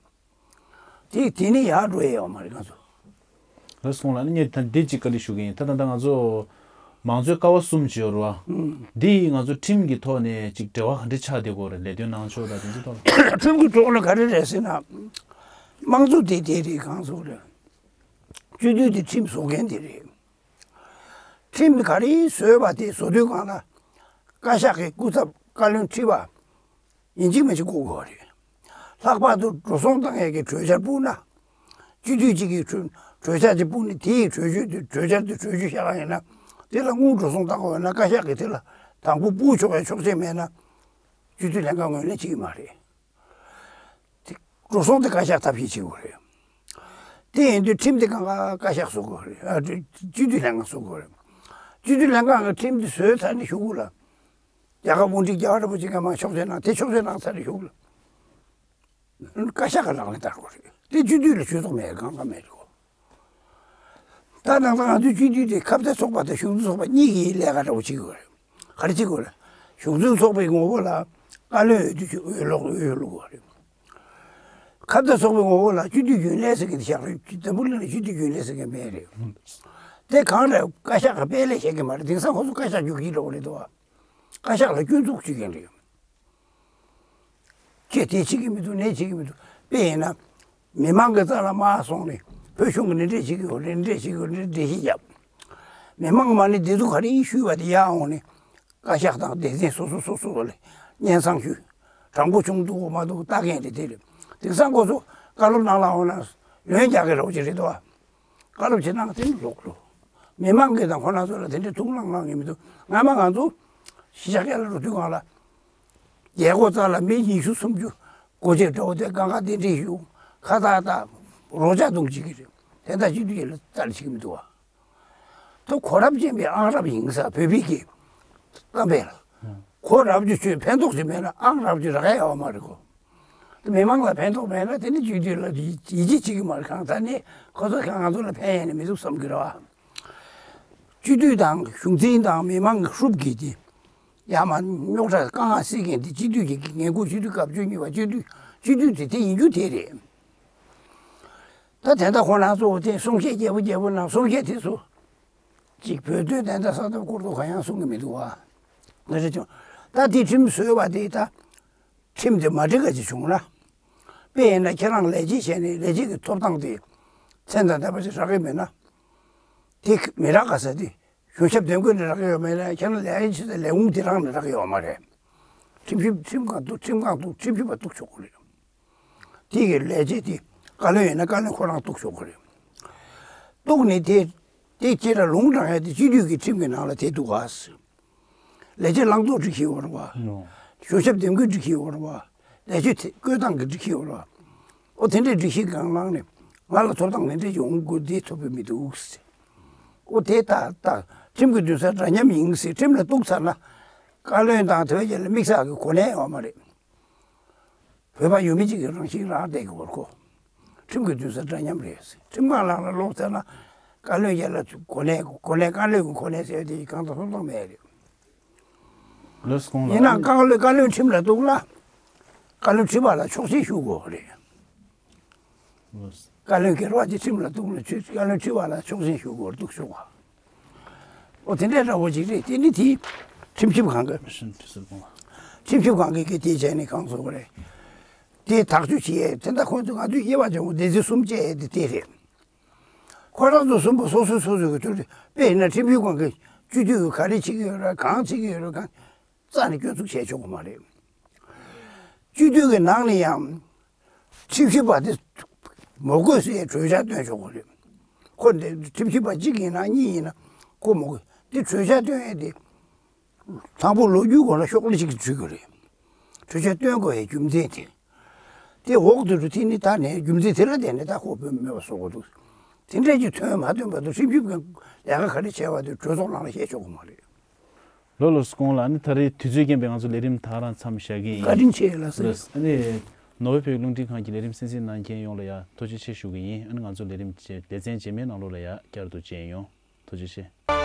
དེ་དེ་ནི་ཡར་འགྲོ་ཡས་ཡོད་མ་རེད་ང་ཚོ། ལགས་སོ། ལགས་ནི་ངས་ད་འདི་གཅིག་བཀའ་འདྲི་ཞུ་གི་ཡིན། ད་ད་ད་ང་ཚོ་མང་གཙོའི་ཀ་བ་གསུམ་ཅིག་ཡོད་རེད་བ། འདི་ཡིས་ང་ཚོ་ཁྲིམས་ཀྱི་ཐོག་ནས་ཅིག་འབྲེལ་བ་ག་འདྲ་ཆགས་བསྡད་ཀྱི་ཡོད་རེད། ལས་དོན་གནང་ཕྱོགས་དང་དེ་ཚོའི་ཐོག་ལ། ཁྲིམས་ཀྱི་ཐོག་ནས་ག་རེ་རེད་ཟེར་ན། དམངས་གཙོ་དེ་དེ་རེད། གང་ཟེར་རེད། སྤྱི་འཐུས་དེ་ཁྲིམས་བཟོ་མཁན་དེ་རེད། ཁྲིམས་ག་རེ་བཟོས་པ་དེ་བཟོ་དུས་སྒང་ལ། བཀའ་ཤག་གི་སྐུ་ཚབ་བཀའ་བློན་ཁྲི་པ་ཡིན་གཅིག་མིན་གཅིག་དགོས་ཀྱི་ཡོད་རེད། ལྷག་པར་དུ་འགྲོ་སོང་བཏང་ཡས་ཀྱི་གྲོས་འཆར་སྤུངས་ན། སྤྱི་འཐུས་གཅིག་གིས་གྲོས་གྲོས་འཆར་གཅིག་སྤུངས་ནས་དེའི་གྲོས་ཆོད་དེ་གྲོས་འཆར་དེ་གྲོས་ཆོད་བཞག་པ་ཡིན་ན། དེ་ལ་དངུལ་འགྲོ་སོང་བཏང་དགོས་ཡོད་ན་བཀའ་ཤག་གིས་དེ་ལ་དང་པོ་སྤུངས་ཆོག་ཡ་ཆོག་མཆན་མེད་ན། སྤྱི་འཐུས་ལྷན་ཁང་ངོས་ལེན་བྱེད་ཀྱི་མ་རེད། དེ་འགྲོ་སོང་དེ་བཀའ་ཤག་ཐབས་ཤེས་བྱེད་དགོས་རེད། དེ་ཡིན་དུས་ཁྲིམས་དེ་གང་ག་བཀའ་ཤག་བཟོ་དགོས་རེད། ཨ་དེ་སྤྱི་འཐུས་ལྷན་ཁང་བཟོ་དགོས་རེད། སྤྱི་འཐུས་ལྷན་ཁང་གི་ཁྲིམས་དེ་བཟོས་ཚར་ནས་གཞུག་གུ་ལ། རྒྱ་གར་དབུ་ཁྲིད་རྒྱ་གར་རིན་པོ་ཆེ་གི་མར་ཕྱོགས་བཞེས་གནང་། དེ་ཕྱོགས་བཞེས་གནང་ཚར་ནས་གཞུག་གུ་ལ། བཀའ་ཤག་གི་ལག་ལེན་བསྟར་དགོས་རེད། དེ་སྤྱི་འཐུས་ལ་ཇུས་གཏོགས་མེད། གང་ག་མེད་རེད་གོ། ད་ནང་ད་ང་ཚོའི་སྤྱི་འཐུས་དེ་ཁ་གཏད་ཚོགས་པ་དང་གཞུང་འཛིན་ཚོགས་པ་གཉིས་ཀྱི་ལས་ཀ་འདྲ་བོ་བྱེད་དགོས་རེད། ག་རེ་བྱེད་དགོས་རེད། གཞུང་འཛིན་ཚོགས་པའི་ངོ་བོ་ལ་བཀའ་བློན་འོས་བསྡུ་ཅིག་འོས་སློག་འོས་སློག་དགོས་རེད། ཁ་གཏད་ཚོགས་པའི་ངོ་བོ་ལ་སྤྱི་འཐུས་རྒྱུན་ལས་ཟེར་གྱི་དེ་བཞག་རེད། འཛམ་བུ་གླིང་ལ་སྤྱི་འཐུས་རྒྱུན་ལས་ཟེར་གྱི་མེད་རེད། དེ་གང་རེད། བཀའ་ཤག་གི་དཔེ་ལས་བཤད་ཀྱི་མ་རེད། དེང་སང་ཁོ་ཚོ་བཀའ་ཤག་རྒྱུག་ཁྱི་འདྲ་བོ་རེད་འདུག་བ། བཀའ་ཤག་ལ་སྐྱོན་འཛུགས་བྱེད་མཁན་རེད། ཁྱེད་དེ་བྱེད་ཀྱི་མི་འདུག་ནས་བྱེད་ཀྱི་མི་འདུག་དཔེ་ཡིན་ན། མི་མང་གི་རྩ་ལ་དམག་སོང་ནས་བོད་གཞུང་གི་འདི་འདྲས་བྱེད་ཀྱི་ཡོད་རེད། འདི་འདྲས་བྱེད་ཀྱི་ཡོད་རེད། འགྲེལ་བཤད་བརྒྱབ། མི་མང་མ་ཎི་བདེ་སྡུག་ག་རེ་ཞུས་པ་དེ་ཡར་འོང་ནས་བཀའ་ཤག་དང་སྡེ་ཚན་སོ་སོ་སོ་སོ་ལ་སྙན་སེང་ཞུས། དྲང་པོ་བྱུང་འདུག་མ་འདུག་ལྟ་མཁན་རེད། དེ་རེད། དེང་སང་ཁོ་ཚོ་བཀའ་སློབ་གནང་ལ་འོང་ན་ལོན་རྒྱག་གི་རོགས་ཀྱི་རེད་དོ། བཀའ་སློབ་བྱེད་སྟངས་དེ་ནི་ལོག་ལོ། མི་མང་གིས་དང་ཁོ་རང་ཚོ་ལ་དེ་འདྲའི་ཐུགས་སྣང་གནང་གི་མི་འདུག་སྔ་མ་ང་ཚོ་གཞིས་ཆགས་ཁག་ལ་འགྲོ་དུས་སྒང་ལ། རྒྱལ་སྒོ་རྩ་ལ་མི་ཉི་ཤུ་སུམ་ཅུ་སྒོ་འབྱེད་འགྲོ་དེ་གང་ག་དེ་འདྲའི་ཞུ་ཁ་ཏག་ཏག་རོ་ཇ་བཏུང་བྱེད་ཀྱི་རེད། དེ་འདྲ་སྤྱི་འཐུས་ལ་རྩ་ལ་བྱེད་ཀྱི་མི་འདུག་བ། ཐུགས་གོ་རབ་ཅན་པའི་ཨང་རབ་ཡིན་ས་བོད་པའི་གི་གཏམ་དཔེ་ལ། གོ་རབ་རྒྱུ་ཆོས་ཕན་ཐོགས་ཅིག་མེད་ན་ཨང་རབ་རྒྱུ་རག་ཡ་ཡོད་མ་རེད་གོ། དེ་མི་མང་ལ་ཕན་ཐོགས་མེད་ན་དེ་ནི་སྤྱི་འཐུས་ལ་ཡིད་ཡིད་ཆེས་བྱེད་ཀྱི་མ་རེད། གང་ལྟར་ནི་ཁོ་ཚོ་གང་ང་ཚོ་ལ་ཕན་ཡ་ནི་མི་འདུག་བསམ་གྱི་རེད་བ། སྤྱི་འཐུས་དང་གཞུང་འཛིན་དང་མི་མང་གི་ཧྲུབ་ཀྱིས་དེ་ཡ་མ་རྙོག་དྲ་དཀའ་ངལ་སེལ་མཁན་དེ་སྤྱི་འཐུས་ཀྱི་འགན་ཁུར། སྤྱི་འཐུས་སྐབས་བཅུ་གཉིས་པ་སྤྱི་འཐུས་སྤྱི་འཐུས་དེ་དེ་ཡིན་རྒྱུ་དེ་རེད། ད་དེ་འདྲ་ཁོ་རང་ཚོ་དེ་གསུང་བཤད་རྒྱས་པོ་རྒྱས་པོ་གནང་། གསུང་བཤད་དེ་ཚོ་ཅིག་བོད་དོན་བདེན་མཐའ་གསལ་ཐབས་སྐོར་དུ་གང་ཡང་གསུང་གི་མི་འདུག་བ། ལ་རེ་ཅུང་། ད་དེ་ཁྲིམས་བཟོས་པ་དེ་ད་ཁྲིམས་དེ་མ་འགྲིག་ག་ཅིག་བྱུང་ན། དཔེ་ཡིན་ན་ཁྱེད་རང་ལས་བྱེད་བྱས་ནས་ལས་བྱེད་ཀྱི་ཐོབ་ཐང་དེ་མཚན་དང་ལྡན་པ་ཅིག་རག་གི་མེད་ན། དེ་མི་རག་ག་ས་དེ་གཞུང་ཞབས་དོན་གོས་ནས་རག་གི་ཡོད་མེད་ན། ཁྱེད་རང་ལས་བྱེད་ལས་ཁུངས་དེ་རང་ནས་རག་གི་ཡོད་མ་རེད། ཁྲིམས་ཞིབ་ཁྲིམས་ཁང་གཏུག་ཁྲིམས་ཁང་གཏུག་ཁྲིམས་ཞིབ་པ་གཏུག་ཆོག་གི་རེད། དེ་གི་ལས་བྱེད་དེ་བཀའ་བློན་ཡིན་ན་བཀའ་བློན་ཁོ་རང་གཏུག་ཆོག་གི་རེད། གཏུག་ནས་དེ་དེ་ཁྱེད་རང་ལུང་དྲངས་ཡ་དེ་སྤྱི་འཐུས་ཀྱི་ཁྲིམས་ཀྱི་ནང་ལ་དེ་འདུག་ག་ལས་བྱེད་བླང་དོར་སྒྲིག་གཞི་ཡོད་རེད་བ། གཞུང་ཞབས་དོན་གོས་སྒྲིག་གཞི་ཡོད་རེད་བ། ལས་བྱེད་བཀོད་སྟངས་ཀྱི་སྒྲིག་གཞི་ཡོད་རེད་བ། ཨོ་དེ་འདྲའི་སྒྲིག་གཞི་གང་བླངས་ནས་ ང་ལ་ཐོབ་ཐང་དེ་འདྲ་ཡོང་དགོས་འདི་ཐོབ་པའི་མི་འདུག་ཟེར། ཨོ་དེ་ད་ད་ཁྲིམས་ཀྱི་འདུན་སར་འདྲ་མཉམ་ཡིན་ཟེར་ཁྲིམས་ལ་གཏུགས་ཚར་ན། བཀའ་བློན་དང་དེ་བས་ཀྱང་ལ་དམིགས་བསལ་གྱི་གོ་གནས་ཡོད་མ་རེད། བོད་པ་ཡུལ་མི་གཅིག་གི་རང་བཞིན་རང་བསྡད་ཀྱི་བར་ཁོ། ཁྲིམས་ཀྱི་འདུན་སར་འདྲ་མཉམ་རེད་ཟེར། ཁྲིམས་ཁང་ནང་ལ་ལོག་ཚར་ན། བཀའ་བློན་ཡར་ལ་གོ་གནས་གོ་གནས་བཀའ་བློན་གྱི་གོ་གནས་ཟེར་དེ་གང་དང་ཐོབ་ཐང་མེད་རེད། ལགས་སོ། ཡིན་ནའང་བཀའ་བློན་བཀའ་བློན་ཁྲིམས་ལ་གཏུགས་ན། བཀའ་བློན་ཁྲི་པ་ལ་ཆོག་མཆན་ཞུ་དགོས་རེད། ལགས་སོ། བཀའ་བློན་སྒེར་པ་གྱི་ཁྲིམས་ལ་གཏུགས་ན་ཆོས་བཀའ་བློན་ཁྲི་པ་ལ་ཆོག་མཆན་ཞུ་དགོས་རེད་འདུག་ཞུ་བ། ཨོ་དེ་འདྲའི་འདྲ་བོ་ཅིག་རེད། དེ་ནི་དེའི་ཁྲིམས་ཞིབ་ཁང་གི། ཁྲིམས་ཞིབ་ཁང་གི་གི་དེ་བྱས་ནས་གང་བཟོ་དགོས་རེད། དེ་ཐག་གཅོད་བྱེད་ཡས་དེ་འདྲ་ཁོང་ཚོ་ང་ཚོས་དབྱེ་བ་འབྱེད་དགོས་སྡེ་ཚན་གསུམ་བཅས་དེ་དེ་རེད། ཁོ་རང་ཚོ་གསུམ་པོ་སོ་སོའི་སོ་སོའི་གི་ཐུགས་རེ་དཔེ་ཡིན་ན་ཁྲིམས་ཞིབ་ཁང་གི་སྤྱི་འཐུས་ཀྱི་ག་རེ་བྱེད་ཀྱི་ཡོད་རེད། གང་བྱེད་ཀྱི་ཡོད་རེད། གང་རྩ་ནས་སྐྱོན་འཛུགས་བྱས་ཆོག་གི་མ་རེད། སྤྱི་འཐུས་ཀྱི་ནང་ནས་ཡང་ཁྲིམས་ཞིབ་པ་དེ་མ་དགོས་ཟེར་ཡའི་གྲོས་འཆར་བཏོན་ཆོག་གི་རེད། ཁོ་འདི་ཁྲིམས་ཞིབ་པ་གཅིག་ཡིན་ན་གཉིས་ཡིན་ན་ཁོ་མ་དགོས། དེ་གྲོས་འཆར་བཏོན་ཡས་དེ། དང་པོ་ལོ་རྒྱུས་སྐོར་ལ་ཤོག་ལྷེ་ཞིག་བྲིས་དགོས་རེད། གྲོས་ཆོད་བཏོན་དགོས་པའི་རྒྱུ་མཚན་དེ། དེ་འོག་ཏུ་འགྲོ་དེ་ནི་ད་ནས་རྒྱུ་མཚན་དེ་ལ་བརྟེན་ནས་ད་ཁོ་བོད་མེད་པ་བཟོ་དགོས་འདུག་དེ་འདྲས་ཀྱི་ཐོན་མ་ཐོན་བར་དུ་ཁྲིམས་ཞིབ་ཀྱི་ལས་ཀ་ག་རེ་བྱས་པ་དེ་གྲོས་ཚོགས་ནང་ལ་བཤད་ཆོག་གི་མ་རེད། ལགས་ལགས་སོ། ཁོང་ལ་ཨ་ནི་ད་རེས་དུས་ཚོད་རྐྱེན་པས་ང་ཚོ་ལས་རིམ་ད་ག་རང་མཚམས་བཞག་གི་ཡིན། བཀའ་དྲིན་ཆེ་ལགས་སོ། ལགས་སོ། ཨ་ནི་ནོར་ཝེ་བོད་ཀྱི་རླུང་འཕྲིན་ཁང་གི་ལས་རིམ་གསན་གཟིགས་གནང་མཁན་ཡོངས་ལ་ཡང་ཐུགས་རྗེ་ཆེ་ཞུ་གི་ཡིན། ཨ་ནི་ང་ཚོ་ལས་རིམ་རྗེས་ལེ་ཚན་རྗེས་མའི་ནང་ལོགས་ལ་ཡང་བསྐྱར་དུ་མཇལ་ཡོང་། ཐུགས་རྗེ་ཆེ།